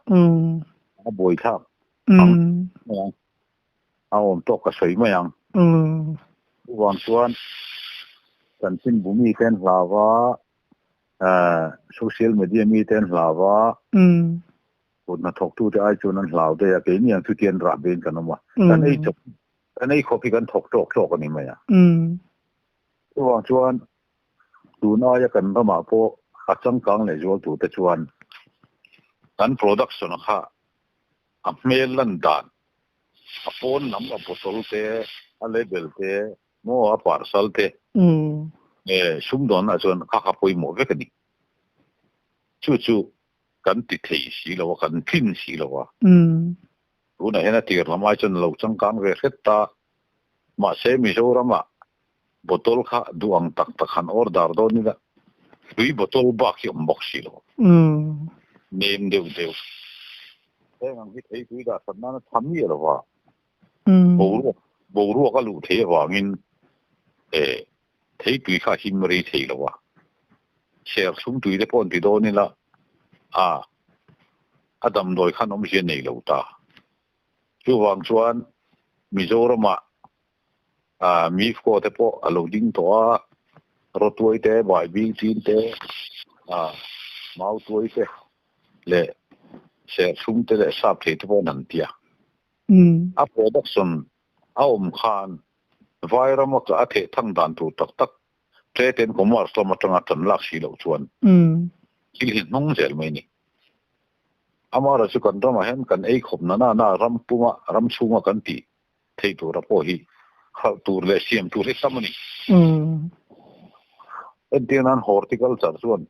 [SPEAKER 2] A buaithlak ang mai ang. A awm tawk ka sawi mai ang. Chuvang chuan chanchinbu mite an hlau a, social media mite an hlau a, kut hnathawktute ai chuan an hlau daih a, keini ang chuti an rah bein kan awm a, kan ei chawp, kan ei khawp hi kan thawk tawk tawk a ni mai a. Chuvang chuan tun aia kan ramah pawh a changkang leh zual turte chuan kan production kha a hmel lan dan, a pawn lam a bottle te, a label te, maw a parcel te eh sumdawnna chuan kha kha pawimawh vek a ni. Chu chu kan ti thei si lo a, kan tlin si lo a. Tunah hian a tir lam ai chuan a lo changkang ve hret ta. Mahse Mizoramah bottle kha duh ang tak tak han order dawn ila tui bottle bak hi awm bawk si lo. Nem deuh deuh. Heng ang hi thei tui dah that nana tha miah lo va. Boruak boruak a luh theih avangin eh thei tui kha a him rei thei lo a. Serthlum tui te pawh an ti dawn ila a a damdawi khan awmzia nei lo ta. Chuvang chuan Mizoramah MIFCO te pawh a lo ding tawh a, rawtuai te, baibing chin te, mautuai te leh serthlum te leh sap thei te pawh an han ti a. A production a awm khan Vairama a theh thang dan tur tak tak Trade and Commerce lam atanga tan lak si loh chuan thil hi hnawng zel mai a ni. Amaherawhchu chu kan ramah hian kan ei khawp na na ram puma ram chhunga kan tih theih tura pawh hi hralh tur leh siam tur hi tam a ni. Entir nan horticulture chuan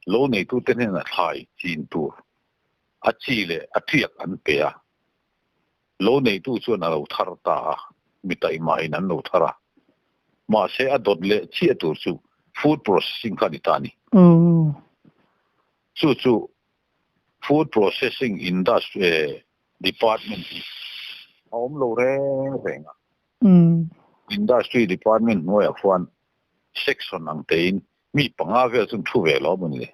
[SPEAKER 2] lo neitute hnenah thlai chin tur a chi leh a tiak an pe a, lo neitu chuan a lo thar ta a, mi taimahin an lo thar a. Mahse a dawt leh chiah tur chu food processing kha a ni ta a ni. Chu chu Food Processing Industry Department hi a awm lo reng reng a. Industry Department hnuaiah khuan section ang tein mi panga vel chu an thu ve lo a maw ni le.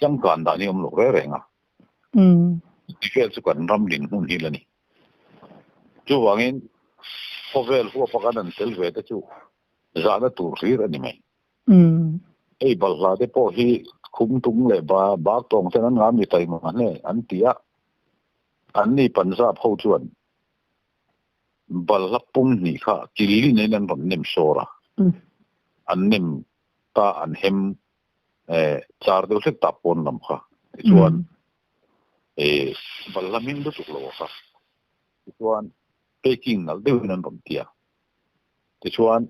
[SPEAKER 2] Changkan dan hi a awm lo reng reng a. Ti vel chu kan ram dinhmun hi la ni. Chuvangin khawvel huapa kan han tel ve te chu zahna tur hlir a ni mai. Hei balhla te pawh hi khum tung leh ba bak tawng ten an ngam ni taima hle an ti a, an ni Punjab ho chuan balhla pum hnih kha killi neiin an rawn nem sawr a, an nem ta an hem char deuh hlek ta pawn lam kha tichuan balhla hming lutuk lo kha tichuan packing nalh deuhin an rawn ti a, tichuan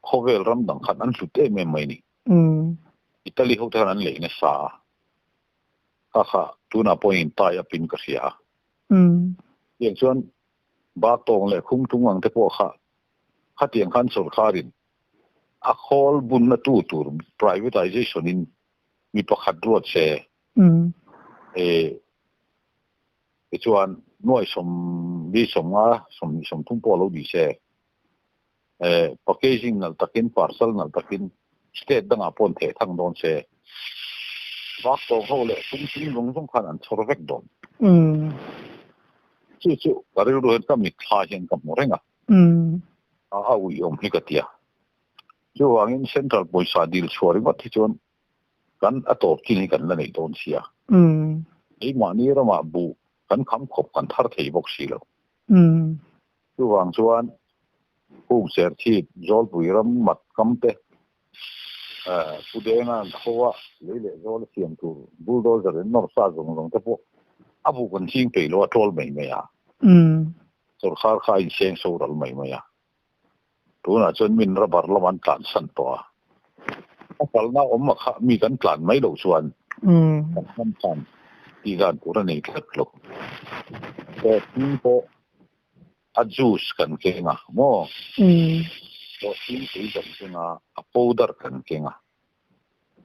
[SPEAKER 2] Khawvel ram dang khan an hlut em em mai ni. Italy ho te khan an lei nasa a, kha kha tunah pawh in tie up in ka hria a. Tiang chuan Batawng leh Khumtung ang te pawh kha khatiang khan sawrkharin A khawl bunna tu tur privatization in mi pakhat ruat se. E tichuan nuai sawm li sawm nga sawmhnih sawmthum pawh a lo ni se. E packaging nalh takin parcel nalh takin state dangah pawh an theh thang dawn se. Vak tawng ho leh sum zawng zawng khan an chhawr vek dawn. Chu chu ka rilru hian ka mitthla hian ka hmu reng a. A uih awm hi ka ti a. Chuvangin Central pawisa dil chhuah ringawt hi chuan kan a tawp chin hi kan la neih dawn sia. Keimahni ramah buh kan kham khawp kan thar thei bawk si lo. Chuvang chuan hung serchhip Zawlpui ram mat kam te Pu Denga an tho a, lei leh zawl a siam tur bulldozer in nawr sa zawng zawng te pawh a buk an ching peih lo a ṭawl mai mai a. Sawrkar kha a inseng so ral mai mai a. Tunah chuan min rubber lam an tlan san tawh a. A kalna awm a kha mi kan tlan mai loh chuan kan hnam khan tih dan tur a nei tlat lo. Tawhthing pawh a juice kan keng a maw? Tawhthing tui kan keng a, a powder kan keng a.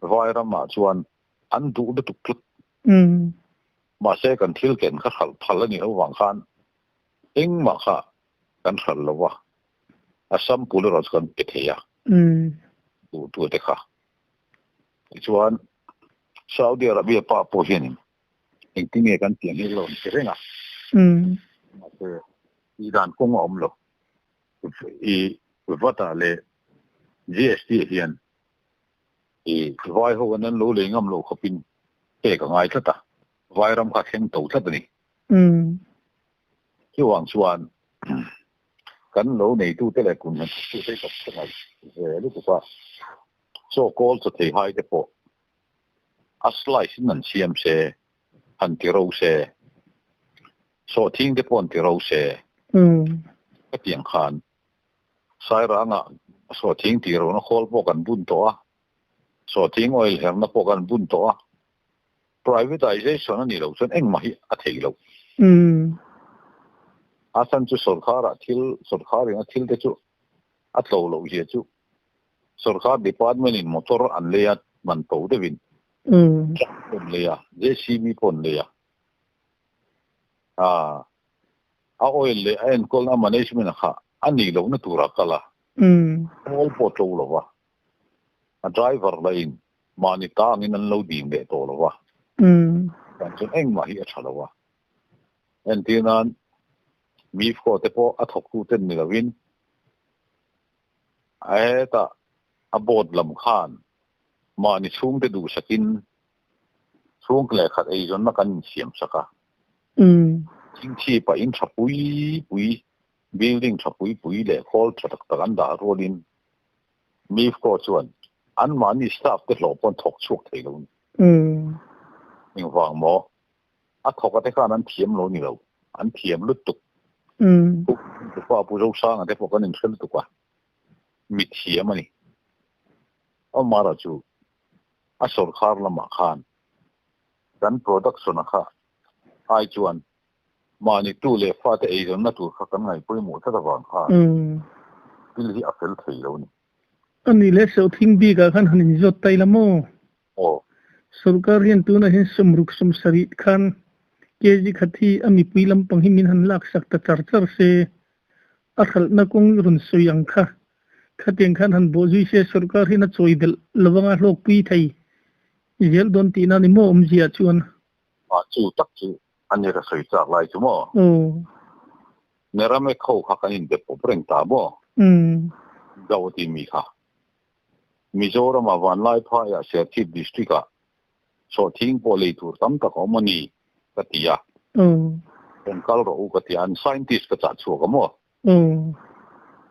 [SPEAKER 2] Vai ramah chuan an duh lutuk tlat. Mahse kan thil ken kha hralh phal a nih loh vang khan engmah kha kan hralh lo a, a sample erawh chu kan pe thei a, duhtu te kha. Tichuan, Saudi Arabia pa pawh hianin engtin nge kan tih ang hi a rawn ti reng a, mahse tih dan kawng a awm lo. I vat-ah leh GST ah hian i vai ho an lo lei ngam loh khawpin pek a ngai tlat a, vai ram kha thleng to tlat a ni. Chuvang chuan kan lo neitute leh kum hna thawktute hi ka hmangaih ve lutuk a, chaw kawl chaw thei hai te pawh a slice in an siam se, han ti ro se, sawhthing te pawh an ti ro se, hetiang khan Sairanga sawhthing tih rona khawl pawh kan bun tawh a, sawhthing oil herna pawh kan bun tawh a, Privatization a nih loh chuan engmah hi a theih loh. A chhan chu sawrkharah thil, sawrkharin a thil te chu a tlo loh zia chu sawrkhar department in motor an lei a, man to deuhin truck pawh an lei a, JCB pawh an lei a. A oil leh a enkawlna management a kha a nih lohna turah kal a, kawl pawh a tlo lo va, a driver lahin Mahni tangin an lo ding leh tawh lo va, dan chuan engmah hi a tha lo a. Entir nan MIFCO te pawh a thawktu ten ni lovin hetah a board lam khan mahni chhungte duhsakin chhung lehkhat eizawnna kan insiam sak a. Thingthi pahin tha pui pui, building tha pui pui leh khawl tha tak tak an dah rualin MIFCO chuan anmahni staff te hlawh pawh an thawk chhuak thei lo a ni. Engvang maw? A thawk a te khan an thiam lo ni lo, an thiam lutuk. Pu Pa Pu Zosanga te pawh kan inhre lutuk a, mi thiam a ni. Amara chu a sawrkhar lamah khan kan production a kha ai chuan Mahni tu leh fate eizawnna tur kha kan ngaih pawimawh tlat avang khan thil hi a fel thei lo a ni.
[SPEAKER 1] A nih leh Sawhthing bikah khan han inzawt ta ila maw?
[SPEAKER 2] Aw.
[SPEAKER 1] Sawrkar hian tunah hian sawmruk sawmsarih khan kg khat hi a mipui lampang hi min han laksak ta char char se, a hralhna kawng rawn sawi ang kha khatiang khan han bawhzui se sawrkar hian a chawi belh lovanga hlawkpui thei zel dawn tihna a ni maw awmzia chuan?
[SPEAKER 2] A chu tak chu A ni ka sawi chak lai chu maw? Neramek ho kha kan inbe pawp reng ta maw? Zo a tih mi kha. Mizorama Vanlaiphaiah Serchhip District-ah sawhthing pawh lei tur tam tak a awm a ni ka ti a. Rawn kal rawh u ka ti a, an scientist ka chah chhuak a maw?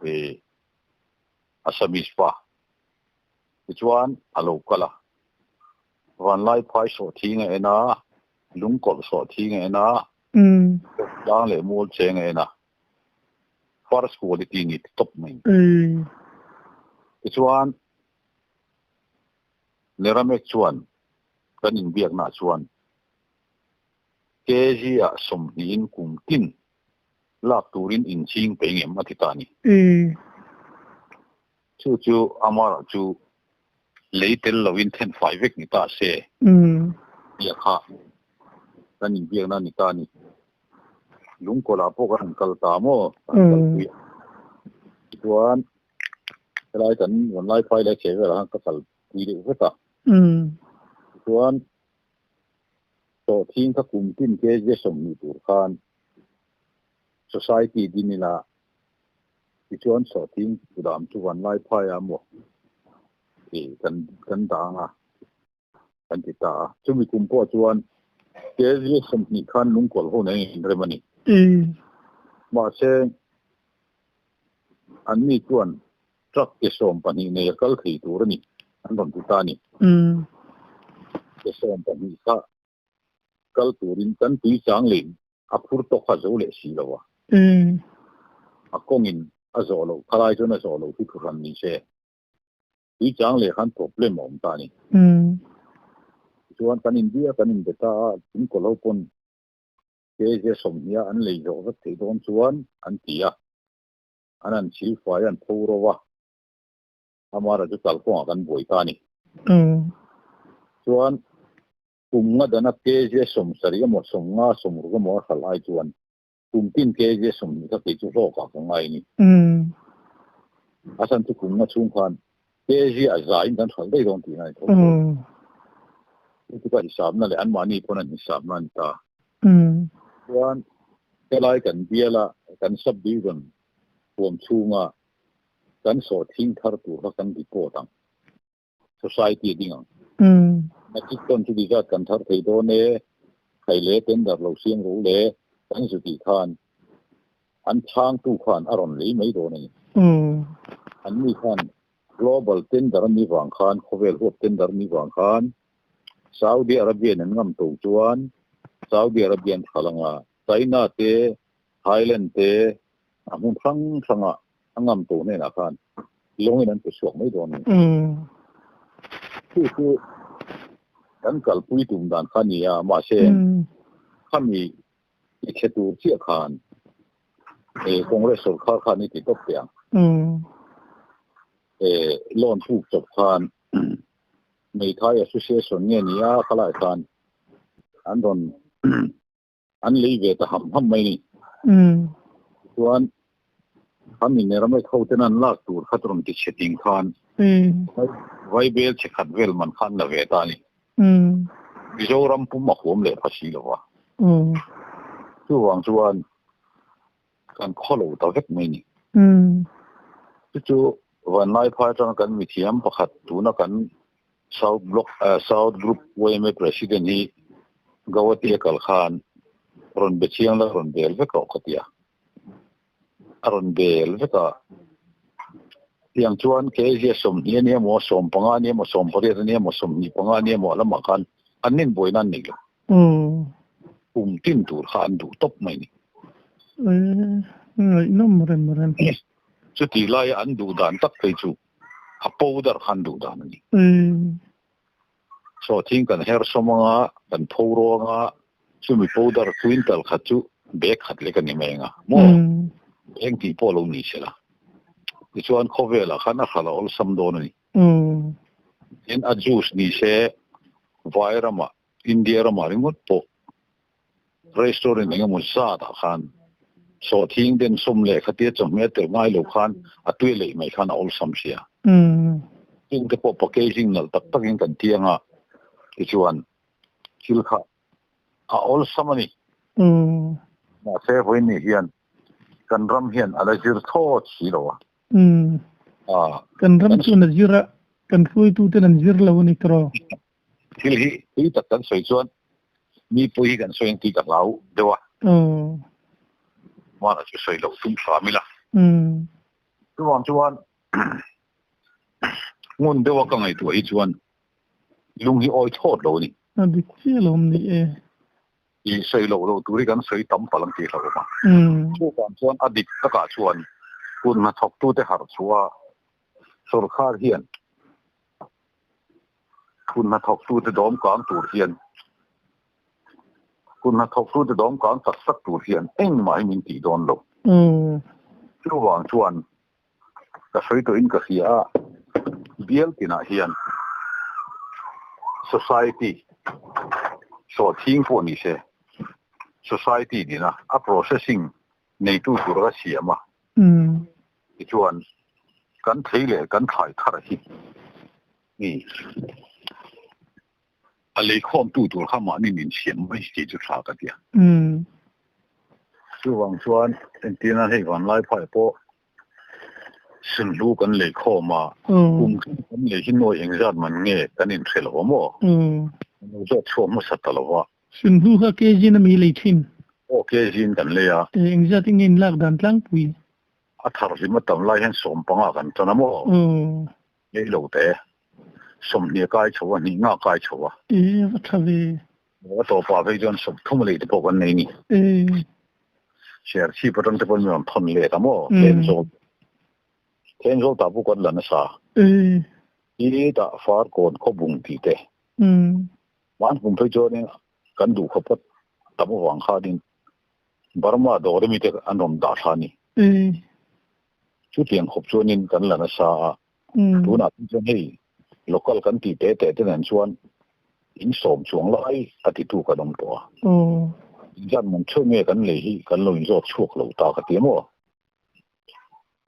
[SPEAKER 2] E Assamese pa. Tichuan a lo kal a. Vanlaiphai sawhthing a en a, Lungkawlh sawhthing a en a, Tlang leh mual cheng a en a, First quality ni ti tawp mai. Tichuan, Neramek chuan kan inbiaknaah chuan kg-ah sawmhnihin kum tin lak turin inching pe ngem a ti ta a ni. Chu chu amarawh chu lei tel loin then fai vek ni ta se. Tia kha kan inbiakna a ni ta a ni. Lungkawlah pawh kan han kal ta maw? Kan kalpui a. Tichuan helai kan rawn lai phai leh chhe velah khan ka kalpui deuh vek a. Tichuan sawhthing kha kum tin kg 20 tur khan society din ila tichuan sawhthing kudam chu vanlai phaiah maw tih kan kan dang a kan ti ta a. Chumi kum pawh chuan kg 20 khan lungkawlh ho nen inrem a ni. Mahse anni chuan Truck ke 12 nei a kal thei tur a ni, an rawn ti ta a ni. Ke 12 kha kal turin kan tui chang leh a phur tawk kha zo leh si lo a. A kawngin a zawh loh khalai chuan a zawh loh hi thuhran ni se. Tui chang leh khan problem a awm ta a ni. Tichuan kan inbia kan inbe ta a, thing kaw lo pawn kg 20 an lei zawh vek theih dawn chuan an ti a. An han chhil fai an pho ro a, amara chu kalkawngah kan buai ta a ni. Chuan kum nga dana kg 70 emaw 50 60 emaw a hralh ai chuan kum tin kg 20 kha kei chu hlawkah ka ngai a ni. A chhan chu kum nga chhung khan kg a zaiin kan hralh daih dawn tihna a ni tho tho. Chu chu ka hisapna leh anmahni pawn an hisapna a ni ta. Chuan helai kan biala kan sub-division huam chhunga kan sawhthing thar tur kha kan report ang. Society a ding ang. Metric ton chu dizat kan thar thei dawn e, khai le tender lo siam ro le kan zu tih khan an chhangtu khan a rawn lei mai dawn a ni. Anni khan global tender a nih vang khan, khawvel huap tender a nih vang khan Saudi Arabia in an ngam to chuan Saudi Arabia an thal anga China te Thailand te a hmun hrang hranga a ngam to hnenah khan lawngin an pe chhuak mai dawn a ni. Chu chu kan kalpui tum dan kha a ni a, mahse khami i chhe tur chiah khan Congress sorkar khan i ti tawp teh ang. Loan puk chawp khan Meithai Association nge ni a khalai khan an rawn an lei ve ta ham ham mai ni. Chuan khami Neramai ho ten an lak tur kha rawn ti chhe ting khan Vaibel chhe khat vel man khan la ve ta a ni. Mizoram pum a huam leh pha si lo va. Chuvang chuan kan khaw lo ta vek mai ni. Chu chu Vanlaiphai atanga kan mithiam pakhat tuna kan South Block South Group yma President hi Gauhati a kal khan rawn be chiang la rawn bel vek rawh ka ti a. A rawn bel vek a. Tiang chuan kg 20 a nia maw, 15 a nia maw, 18 a nia maw, 25 a nia maw lamah khan an inbuaina an nei lo. Kum tin tur kha an duh tawp mai ni.
[SPEAKER 1] Ngaihnawm rem rem.
[SPEAKER 2] Chutih laia an duh dan tak phei chu a powder kha an duh dan a ni. Sawhthing kan her sawm anga, kan pho ruang a, chumi powder quintal khat chu bag khat lek a ni mai anga maw? Eng tih pawh lo ni sela. Tichuan khawvelah khan a hralh a awlsam dawn a ni. Tin, a juice ni se vai ramah, India ramah ringawt pawh restaurant eng emaw zatah khan sawhthing den sawm leh khatia chawhmeh a tel ngai lo khan a tui leih mai khan a awlsam sia. Chung te pawh packaging nalh tak takin kan tiang a, tichuan thil kha a awlsam a ni. Mahse vawiin hian kan ram hian a la zir thlawt si lo a.
[SPEAKER 1] Kan ram chuan a zir a, kan hruaituten an zir lo a ni tawh.
[SPEAKER 2] Thil hi tui tak kan sawi chuan mi pawh hi kan sawi ang tih ka hlau deuh a. Hmanah chu sawi loh tum hram ila. Chuvang chuan ngun deuha ka ngaihtuah hi chuan lung hi awi thlawt lo a ni.
[SPEAKER 1] A dik chiah lo ni e.
[SPEAKER 2] I sawi loh loh tur hi kan sawi tam palh ang tih hlauh awm a. Chuvang chuan a dik takah chuan kut hnathawktute harh chhuah a sorkar hian Kut hnathawktute dawm kang tur hian Kut hnathawktute dawm kang tak tak tur hian engmah hi min tih dawn lo. Chuvang chuan Ka sawi tawhin ka hria a, bial tinah hian society sawhthing pawh ni se, society dina a processing neitu tur ka siam a. Tichuan kan thei leh kan thlai thar hi ni a leikhawmtu tur kha mahni min siam mai tih chu tha ka ti a. Chuvang chuan entirna hei Vanlaiphai pawh Sunhlu kan lei khawm a, kum khat kan lei hi nawi engzat man nge kan inhre lo a maw? Kan lo zawt chhuak hmasa ta lo a.
[SPEAKER 1] Sunhlu kha kg in a mi lei thin?
[SPEAKER 2] Aw, kg in kan lei a.
[SPEAKER 1] Engzat in nge in lak dan tlangpui?
[SPEAKER 2] A thar hlim a tam lai hian 15 kan tan a maw? Ngei lo te. 20 a kai chho a, hnih nga kai chho a.
[SPEAKER 1] E, va tha ve.
[SPEAKER 2] A tawpah phei chuan 30 a lei te pawh kan nei ni. Serchhip atang te pawhin min rawn thawn let a maw? Thenzawl. Thenzawl tah pawh kan la nasa. I dah far kawn khawbung tih te. Hman kum phei chuanin kan duh khawp a tam avang khanin Burma dawr ami te an rawn dah thla a ni. Chutiang khawp chuanin kan la nasa a. Tunah phei chuan hei local kan tih teh teh te nen chuan in sawm chuang lai a titu kan awm tawh a. Inzat man theuh nge kan lei hi kan lo inzawt chhuak lo ta ka ti a maw?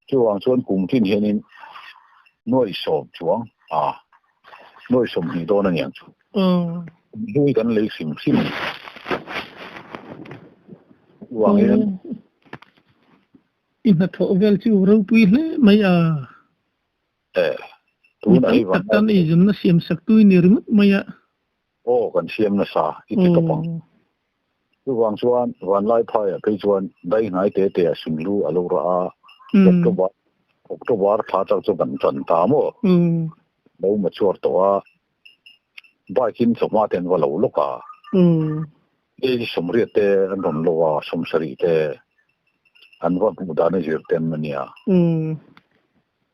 [SPEAKER 2] Chuvang chuan kum tin hianin nuai sawm chuang a nuai 20 dawn a niang chu. Hlui kan lei hrim hrim a ni. Chuvang hian.
[SPEAKER 1] I hnathawh vel chu ropui hle mai a. Mi tam tak tan eizawnna siam sak tu i ni ringawt mai a.
[SPEAKER 2] Aw, kan siam nasa i ti tawp ang. Chuvang chuan Vanlaiphaiah phei chuan dai hnai te te ah Sunhlu a lo rah a, October October thla chak chu kan tan ta maw? Lo mature tawh a, bike in chawhma te an va lo lawk a. Hei 80 te an rawn lo a, 70 te an va hmuh dan a zir ten a nia.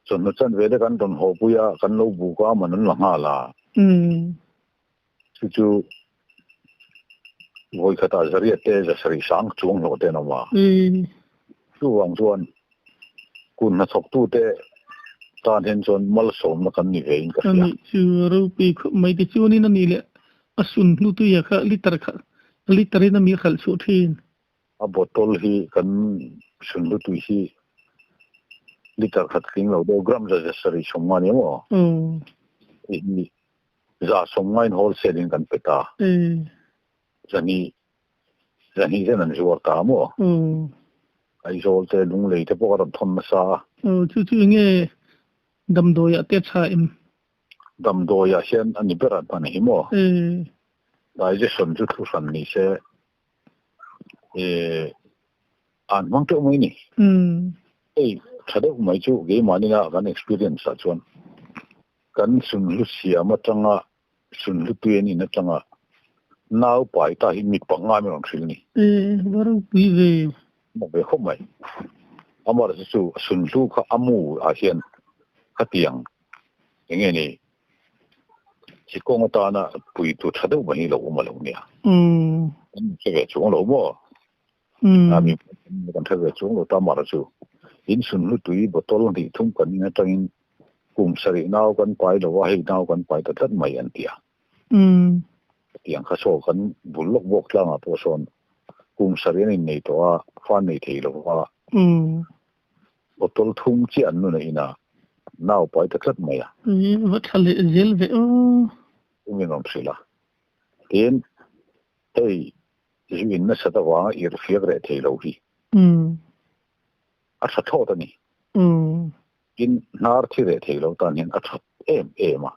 [SPEAKER 2] Chawhnu chan ve te kan rawn haw pui a, kan lo buk a, man an la nghal a. Chu chu vawi khatah 800 te 700 sang chuang hlawh te an awm a. Chuvang chuan kun hnathawktu te tan hian chuan malsawmna kan ni ve in ka hria.
[SPEAKER 1] Ani chu ropui khawp mai te chuanin a nih leh a sun hnu tuia kha liter kha liter in a mi khalh chhuah thin.
[SPEAKER 2] A bottle hi kan sun hnu tui hi liter khat tling lo deuh gram 750 a ni maw? Hei hi 150 in wholesale in kan pe ta. 200 200 zen an zuar ta maw? Aizawl te Lunglei te pawh a rawn thawn nasa a.
[SPEAKER 1] Chu chu enge damdawiah te tha em?
[SPEAKER 2] Damdawiah hian a ni ber a hman hi maw? Digestion chu thu hran ni se an hmang teuh mai ni. Hei tha deuh mai chu keimahni-na kan experience ah chuan kan sunhlu siam atanga Sunhlu tui an in atanga nau pai ta hi mi panga min rawn hrilh ni.
[SPEAKER 1] E, va ropui ve.
[SPEAKER 2] Mak ve khawp mai. Amar chu chu sunhlu kha a mu ah hian khatiang enge ni chi kawng atana pui tur tha deuh mai hi lo awm a lo nia. Kan hre ve chuang lo maw? A mi kan hre ve chuang lo ta mar chu in sunhlu tui bottle hnih thum kan in atangin kum sarih nau kan pai lo a, hei nau kan pai ta tlat mai an ti a. Tiang kha saw kan bul lawk bawk tlangah pawh sawn kum sarih an innei tawh a, fa an nei thei lo va. Bottle thum chiah an nun a in a, nau pai ta tlat mai a.
[SPEAKER 1] Va tha leh zel ve aw.
[SPEAKER 2] Min rawn hrilh a. Tin, hei zu in nasat avanga irhfiak reh thei lo hi a tha thlawt a ni. Tin, hnar thi reh thei lo tan hian a tha em em a.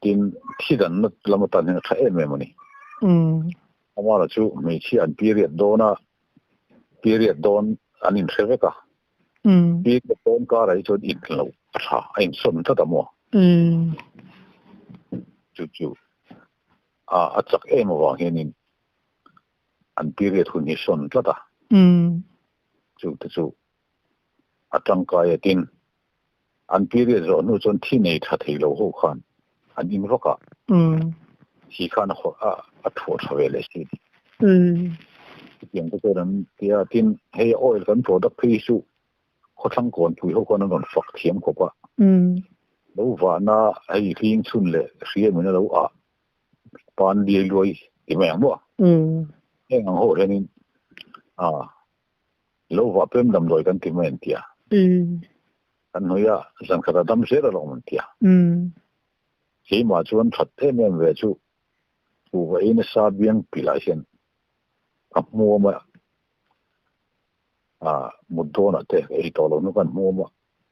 [SPEAKER 2] Tin, thi danna lam atan hian a tha em em a ni. Amara chu hmeichhia an period dawn a, period dawn an inhre vek a. Period dawn karah hi chuan in loh a tha, a insawn tlat a maw? Chu chu a chak em avang hianin an period hun hi sawn tlat a. Chu te chu a tangkai a tin an period zawh hnu chuan thi nei tha thei lo ho khan an in vak a, thi khan a thuah tha ve leh si. Chutiang te chuan an ti a, tin hei oil kan product phei hi chu. Khawthlang Kawnpui ho khuan an rawn fak thiam khawp a. Lo vahna hei hling chhun leh hriamin a lo ah pan liai luai ti mai ang maw? Heng ang ho hianin ah lo vah pem damdawi kan ti mai an ti a. Kan hnuai a zan khat a dam zel alawm an ti a. Keimah chuan that em em ve chu kuhva ei nasa biang pilah hian ka hmuam a. A mut dawnah te ka ei tawh lo hnu khan hmuam a,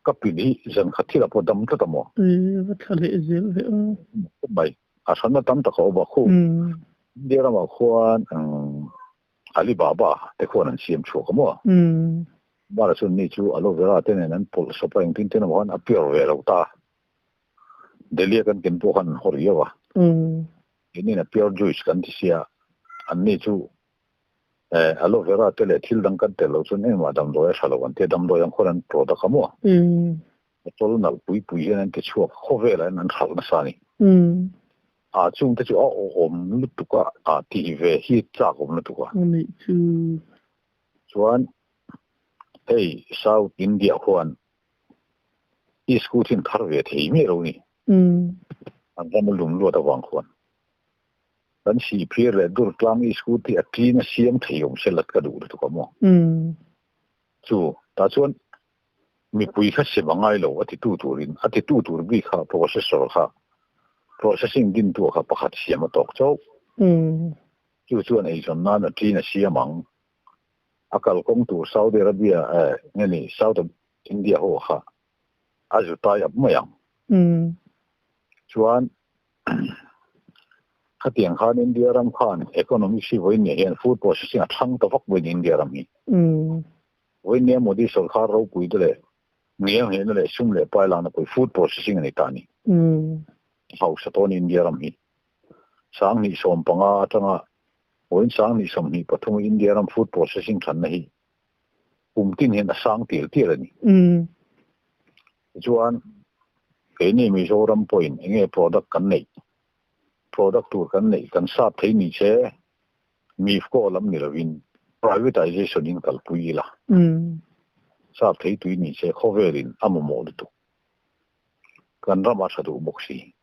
[SPEAKER 2] ka pin hi zan khat thil ah pawh dam tlat a maw?
[SPEAKER 1] E, va thla leh zel ve aw.
[SPEAKER 2] Khawp mai, a hranna tam tak a awm a, khu India ramah khuan Alibaba te khuan an siam chhuak a maw? Mara chuan ni chu aloe vera te nen an pawlh sawp a, engtin ten emaw khan a pure ve lo ta. Delhi a kan ken pawh khan an haw riau a. Keinin a pure juice kan ti sia, anni chu Eh, aloe vera te leh thil dang kan tel loh chuan engmah damdawi a tha lo an ti a, damdawi ang khuan an product a maw? Bottle nalh pui pui hian an ti chhuak khawvelah hian an hralh nasa a ni. Ah, chung te chu a awhawm lutuk a, ah tih ve hi chak awm lutuk a.
[SPEAKER 1] Anih chu.
[SPEAKER 2] Chuan hei South India khuan i school hi an thar ve thei miah lo ni. An ram a lum luat avang khuan. Kan sihphir leh dur tlang i scooty a tlin a siam thei awm se lat ka duh lutuk a maw? Chu tah chuan mipui kha sem a ngai lo a titu turin a titu tur bik kha processor kha processing dintu kha pakhat siam a tawk chauh. Chu chuan eizawn nan a tlin a siam ang. A kalkawng tur Saudi Arabia eh nge ni South India ho kha a zu tai up mai ang. Chuan Khatiang khan India ram khan economics hi vawiin hian food processing a thlang ta vak vawiin India ram hi. Vawiin Modi sorkar ropui te leh ngiang hehna leh sum leh pai lakna pawh hi food processing a ni ta a ni. Hausa tawn India ram hi 2015 atanga vawiin 2023 India ram food processing thanna hi kum tin hian a sang tial tial a ni. Tichuan, keini Mizoram pawhin enge product kan neih, product tur kan neih kan sap thei ni che, MIFCO lam ni lovin privatization in kalpui ila, sap thei tui ni che khawvelin a mamawh lutuk, kan ram a tha duh bawk si.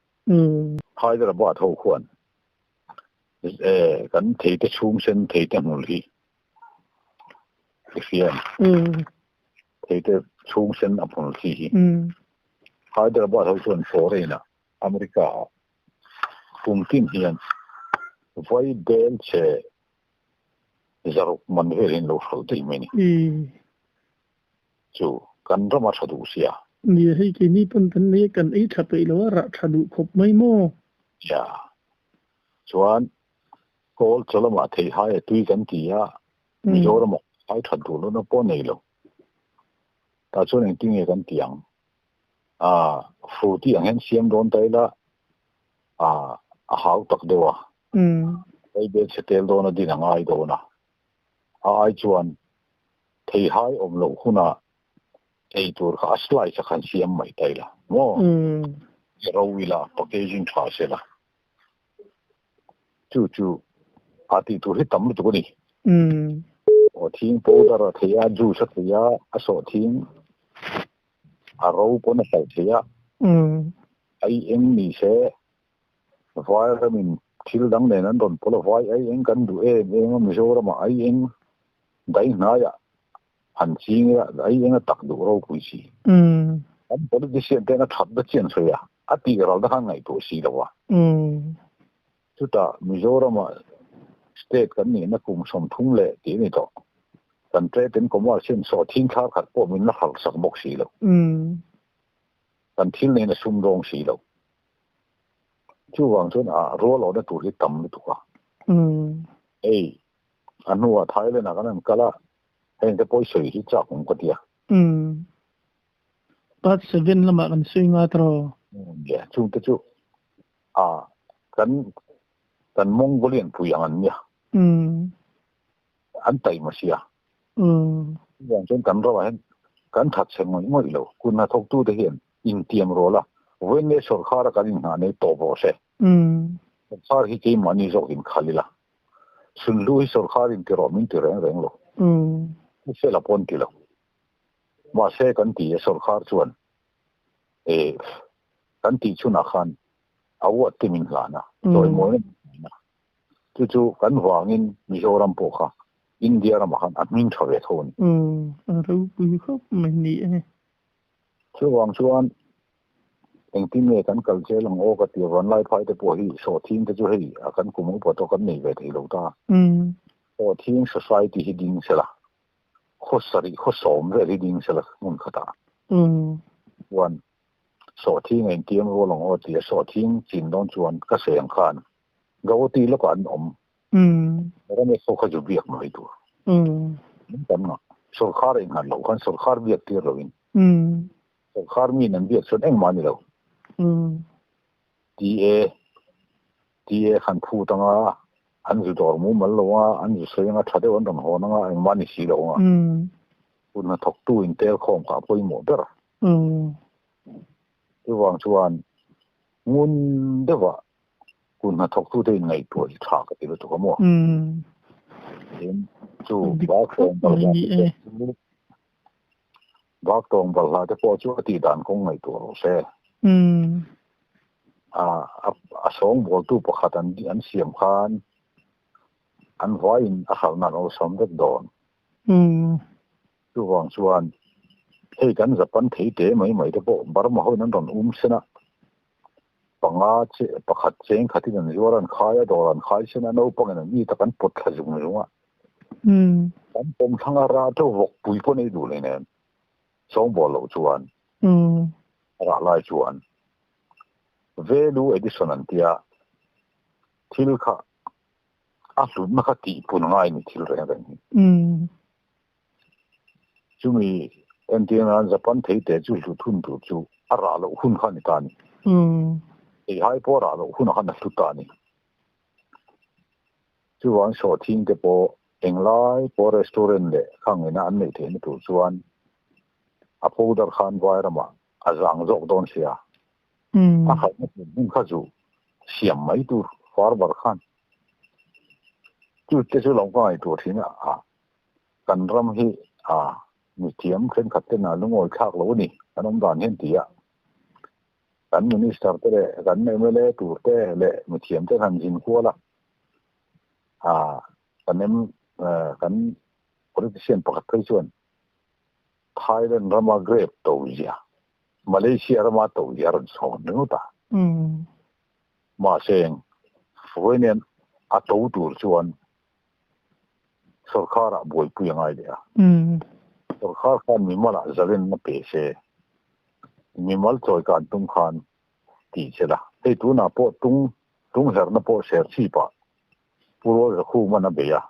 [SPEAKER 2] Hyderabad ho khuan kan theite chhung sen theite hmul hi i hria em? Theite chhung sen a hmul chi hi. Hyderabad ho chuan foreign ah America ah kum tin hian vai bel che zaruk man vel hian lo hralh daih mai ni. Chu kan ram a tha duh sia.
[SPEAKER 1] Nia hei keini pawn kan nei a kan ei tha peih lo a rah tha duh khawp mai maw?
[SPEAKER 2] Nia chuan Kawl chaw lamah theihai a tui kan ti a, Mizoramah ai that duh lohna pawh nei lo. Tah chuan engtin nge kan ti ang? Aaa, fruity ang hian siam dawn ta ila, aa, a hau tak deuh a. Vaibel chhe tel dawn a din a ngai dawn a. A ai chuan theihai awm loh hunah ei tur kha a slice a khan siam mai ta ila maw? Ro ila, packaging tha sela. Chu chu a tih tur hi tam lutuk a ni. Aw thing powder a thei a, juice a thei a, a sawh thing a ro pawn a hlauh thei a. Ai eng ni se vai ramin thil dang nen an rawn pawlh a, vai ai eng kan duh em em a, Mizoramah ai eng dai hnaiah han ching ila ai eng a tak duh ropui si. Kan politician ten a that na chian sawi a, a tih ral na khan ngaihtuah si lo a. Chutah Mizoramah state kan nihna kum 30 leh tih a ni tawh. Kan trade and commerce hian sawhthing thlar khat pawh min la harh sak bawk si lo. Kan thil nen a sum dawng si lo. Chuvang chuan a rual awhna tur hi tam lutuk a. Hei a hnuah Thailand ah kan han kal a, heng te pawh i sawi hi chak awm ka ti a.
[SPEAKER 1] Part 7 lamah kan sawi nga tawh.
[SPEAKER 2] Nia, chungte chu a kan kan Mongolian pui ang an nia. An taima sia. Chuvang chuan kan ramah hian kan that chhe ngawih ngawih lo. Kut hnathawktute hian intiam rawh la, vawiin leh sawrkhara kan inngah nei tawp rawh se. Sawrkhar hi keimahni zawk inkhal ila. Sunhlu hi sawrkhar in ti rawh min ti reng reng lo. Pu Fela pawh an ti lo. Mahse kan ti a sawrkar chuan e kan tih chhunah khan award te min hlan a, chawimawina min hlan a. Chu chu kan vangin Mizoram pawh kha India ramah khan a hming tha ve tho a ni.
[SPEAKER 1] A ropui khawp mai ni e.
[SPEAKER 2] Chuvang chuan engtin nge kan kal zel ang aw ka ti a, Vanlaiphai te pawh hi sawhthing te chu hei a kan kum upa tawh kan nei ve thei lo ta. Sawhthing society hi ding sela, khaw sarih khaw sawm vel hi ding sela hmun khatah chuan sawhthing a intiam rual ang aw ti a, sawhthing chin dawn chuan ka seng khan Gauhati lawkah an awm. Ramesh ho kha zu biak mai tur. Min tam ngah. Sawrkar a innghat loh khan sawrkar biak tir loin. Sawrkar miin an biak chuan engmah a ni lo. TA TA khan phut anga an zu dawr mumal lo anga an zu sawi anga tha deuh an rawn hawn anga engmah a ni si lo anga. Hun hnathawktu intel khawm kha a pawimawh ber. Chuvang chuan ngun deuhah Hun hnathawktute in ngaihtuah hi tha ka ti lutuk a maw? Tin, chu bak tawng balhla te pawh chu bak tawng balhla te pawh chu a tih dan kawng ngaihtuah rawh se. A a sawngbawltu pakhat an an siam khan an vaiin a hralhna an awlsam vek dawn. Chuvang chuan hei kan Japan thei te mai mai te pawh Burma hoin an rawn um sen a, Panga che pakhat cheng khatin an zuar an khai a, dawr an khai sen a, naupangin an mi tak an pawt thla zung zung a. Kan pawm thlang a rah chu vawk pui pawh nei duh leh nen sawngbawl loh chuan a rah lai chuan value addition an tia thil kha a hlutna kha tihpun ngai ni thil reng reng hi. Chumi entir nan Japan theite chu hlut hun tur chu a rah loh hun kha a ni ta a ni. Theihai pawh a rah loh hunah khan a hlu ta a ni. Chuvang sawhthing te pawh englai pawh restaurant leh khang ina an neih theihna tur chuan a powder khan vai ramah a zang zawk dawn sia. A khalhna tur hmun kha chu siam mai tur farmer khan. Chu te chu lo ka ngaihtuah thin a. Kan ram hi a mithiam thenkhat ten a lungawi thlak lo a ni, kan awm dan hian ti a. Kan Minister te leh kan mla tur te leh mithiam ten han zin kual a, a kan M kan politician pakhat phei chuan Thailand rama grape to zia, Malaysia rama to zia a rawn sawn ringawt a. Mahse, vawiin a to tur chuan Sawrkharah buaipui a ngai leh a. Sawrkhar khan mimalah zalenna pe se, mimal chawi kan tum khan tih che la. Hei tunah pawh tung tung herna pawh ser chhipah Pu Rual Zakhuman a bei a.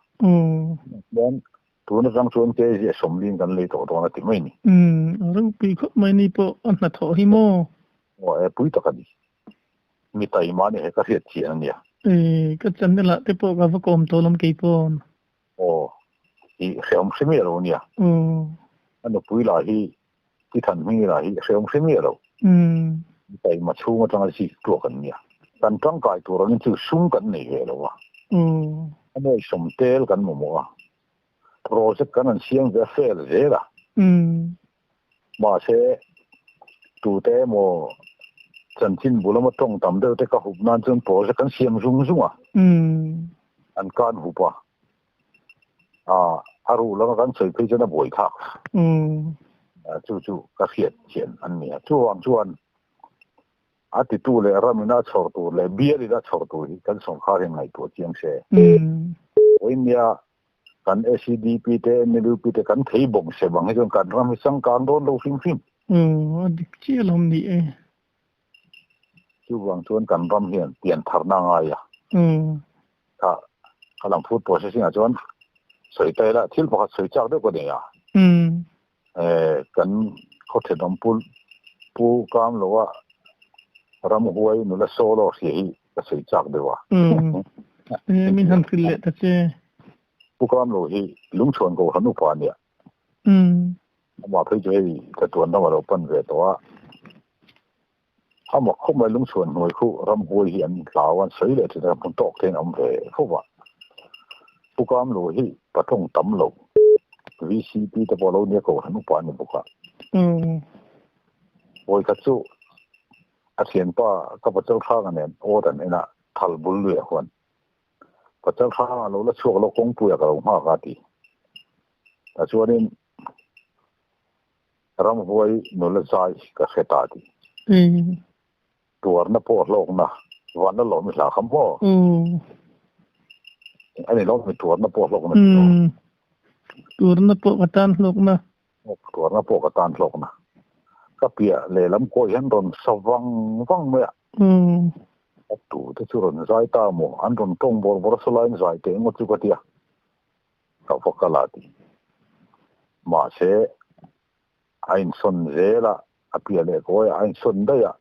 [SPEAKER 2] Chuan tun atang chuan kg a sawmlin kan lei tawh dawn a ti mai ni.
[SPEAKER 1] A ropui khawp mai ni pawh a hnathawh hi maw?
[SPEAKER 2] Aw e pui tak a ni. Mi taima nih he ka hriat chian a nia.
[SPEAKER 1] E, ka channel ah te pawh ka va kawm tawh lawm kei pawn.
[SPEAKER 2] Aw, i hrehawm hre miah lo a nia. A nupui lah hi, Pi Thanhmingi lah hi hrehawm hre miah lo. Mi taima chhung atanga zik tuak an nia. Kan tangkai tur angin chu sum kan nei ve lo a. A nuaihsawm tel kan mamawh a. Project kan han siam ve a fail zel a. Mahse, tute emaw chanchin bul lama tawng tam deuh te ka hup nan chuan project kan siam zung zung a, an kan hup a, a ruh lama kan sawi phei chuan a buai thlak. Chu chu ka hriat chian an ni a. Chuvang chuan a titu leh ramina a chhawr tur leh bialina a chhawr tur hi kan sawrkar hian ngaihtuah chiang se. Vawinia Kan SEDP te NLUP te kan thei bawk se bang hi chuan kan ram hi changkang dawn lo hrim hrim.
[SPEAKER 1] Aw a dik chiah lo ni e.
[SPEAKER 2] Chuvang chuan kan ram hian pian tharna a ngai a. Kha ka lang food processing ah chuan sawi ta ila thil pakhat sawi chak deuh ka nei a. Kan khaw thenawm pu pu kam lo a ramhuai nula solo hria hi ka sawi chak deuh a.
[SPEAKER 1] Min han hrilh leh ta che.
[SPEAKER 2] Pu kam lo hi lungchhuan ko han upa ania. Amah phei chu hei chatuan ram a lo pan ve tawh a. Amah khawp mai lungchhuan hnuai khu ramhuai hi an hlau a, an sawi leh thin a, hmun tawk te hian a awm ve fo va. Pu kam lo hi patawng tam lo. VCP te pawh lo nia kohhran upa a ni bawk a. Vawi khat chu a thianpa ka Pachal Hranga nen awt an en a, thal bul luiah huan Pachal Hranga lo la chhuak lo kawngpuiah ka lo nghak a ti. Tah chuanin ramhuai nula zai ka hre ta ti. Tuarna pawh hlawkna van la lawm i hla kha maw? A ni lawm i tuarna pawh hlawkna ti aw.
[SPEAKER 1] Tuarna pawh ka tan hlawkna.
[SPEAKER 2] Tuarna pawh ka tan hlawkna. Ka piah lehlam kawi hian rawn sa vang vang mai a. A tu te chu rawn zai ta maw? An rawn tawng bawr bawr a sawlaiin zai teh ngawt chu ka tia. Ka va kal a ti. Mahse a insawn zel a, a piah leh kawi a, a insawn daih a.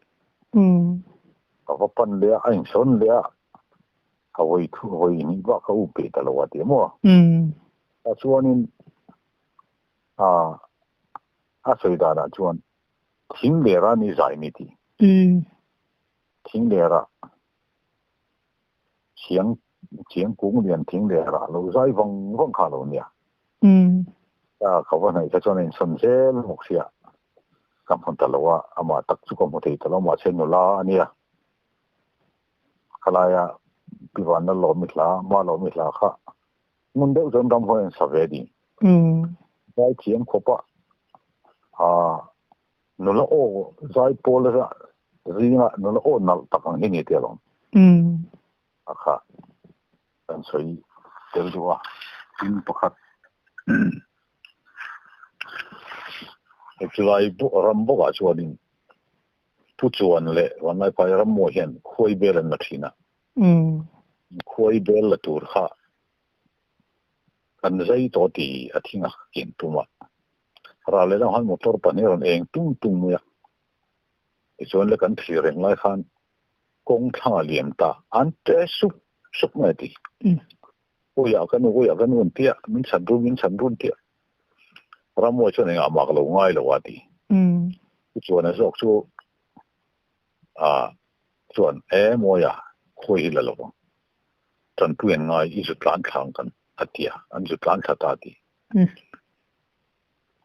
[SPEAKER 2] Ka va pan leh a, a insawn leh a, a vawi thu vawi hnih bak ka up ve ta lo a ti maw? Tah chuanin a a sawi danah chuan thing lera ni zai ni ti. Thing lera Thiang thiang kung lian thing leh rah lo zai vang vang kha lo nia. Ka ka va hnaih kha chuan a insawn zel bawk sia. Ka hmu ta lo a, amah tak chu ka hmu thei ta lo mahse nula a nia. Khalaia Pi Vanna lawmi hla, Ma lawmi hla kha ngun deuh chuan ramhuai an sa ve ding. Zai thiam khawp a, aa Nula aw zai pawl zinga nula aw nalh tak ang hi ni te alawm. A kha kan sawi tel duh a, tin pakhat chulai ram bawkah chuanin Pu Chuan leh Vanlaiphai Rammuah hian khuai bel an la thin a. Khuai bel la tur kha Kan zai tawh ti a thing a ken tum a, ral leh dang khan motor pahnih a rawn eng tung tung mai a, tichuan le kan thlir reng lai khan kawng thlang a liam ta, an ṭe sup sup mai a ti. Uiah ka nu, uiah ka nu an ti a, min chhan run, min chhan run ti a, Rammuai chuan engah mah ka lo ngai lo a ti. Tichuan a zawk chu a chuan e Mawia khawi hi la lo ang. Tanpui an ngai i zu tlan thlang kan a ti a, an zu tlan thla ta a ti.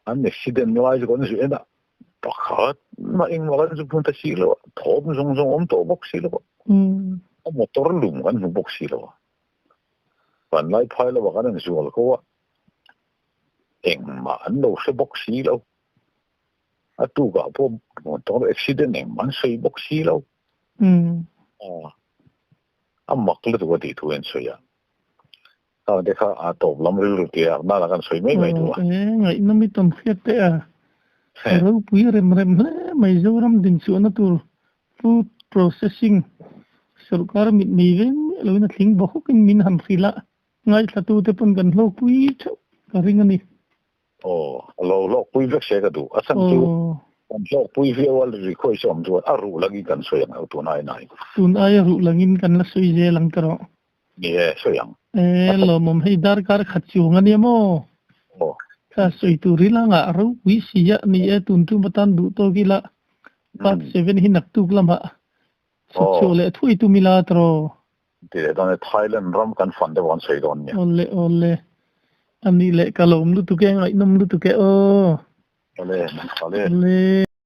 [SPEAKER 2] An accident lai chu kan zu en a, pakhat mah engmah kan zu hmu ta si lo a, thawm zawng zawng awm tawh bawk si lo a, a motor lum kan hmu bawk si lo a, van lai phai lo ah kan han zual ko a, engmah an lo hre bawk si lo, a tukah pawh motor accident engmah an sawi bawk si lo. A mak lutuk a tih thu an sawi a, khang te kha a tawp lam rilru tih a nana kan sawi mai mai duh a.
[SPEAKER 1] Aw e, ngaihnawm i tawn hriat teh a, a ropui rem rem hle mai Zoram dinchhuahna tur food processing sawrkar mitmei veng miah loin a tling bawkin min han hrilh a, ngaithlatute pawn kan hlawkpui theuh ka ring a ni.
[SPEAKER 2] Aw, a lo hlawkpui vek se ka duh. A chhan chu kan hlawkpui viau a, request a awm chuan a ruh langin kan sawi ang lo tun ai nai.
[SPEAKER 1] Tun aia ruh langin kan la sawi zel ang tawh.
[SPEAKER 2] Ni e, sawi ang.
[SPEAKER 1] E, lawmawm hei darkar khat chuang a nia maw?
[SPEAKER 2] Aw.
[SPEAKER 1] Kha sawi tur hi langah ropui si a ni e, tun tum atan duh tawk ila part 7 hi naktuk lamah chhuk chhuah leh thuai tum ila tawh.
[SPEAKER 2] Ti leh dawn e, Thailand ram kan fan deuh an sawi dawn nia.
[SPEAKER 1] Awle awle, a nih leh ka lawm lutuk e, ngaihnawm lutuk e aw.
[SPEAKER 2] Awle, nang kha le.
[SPEAKER 1] Awle.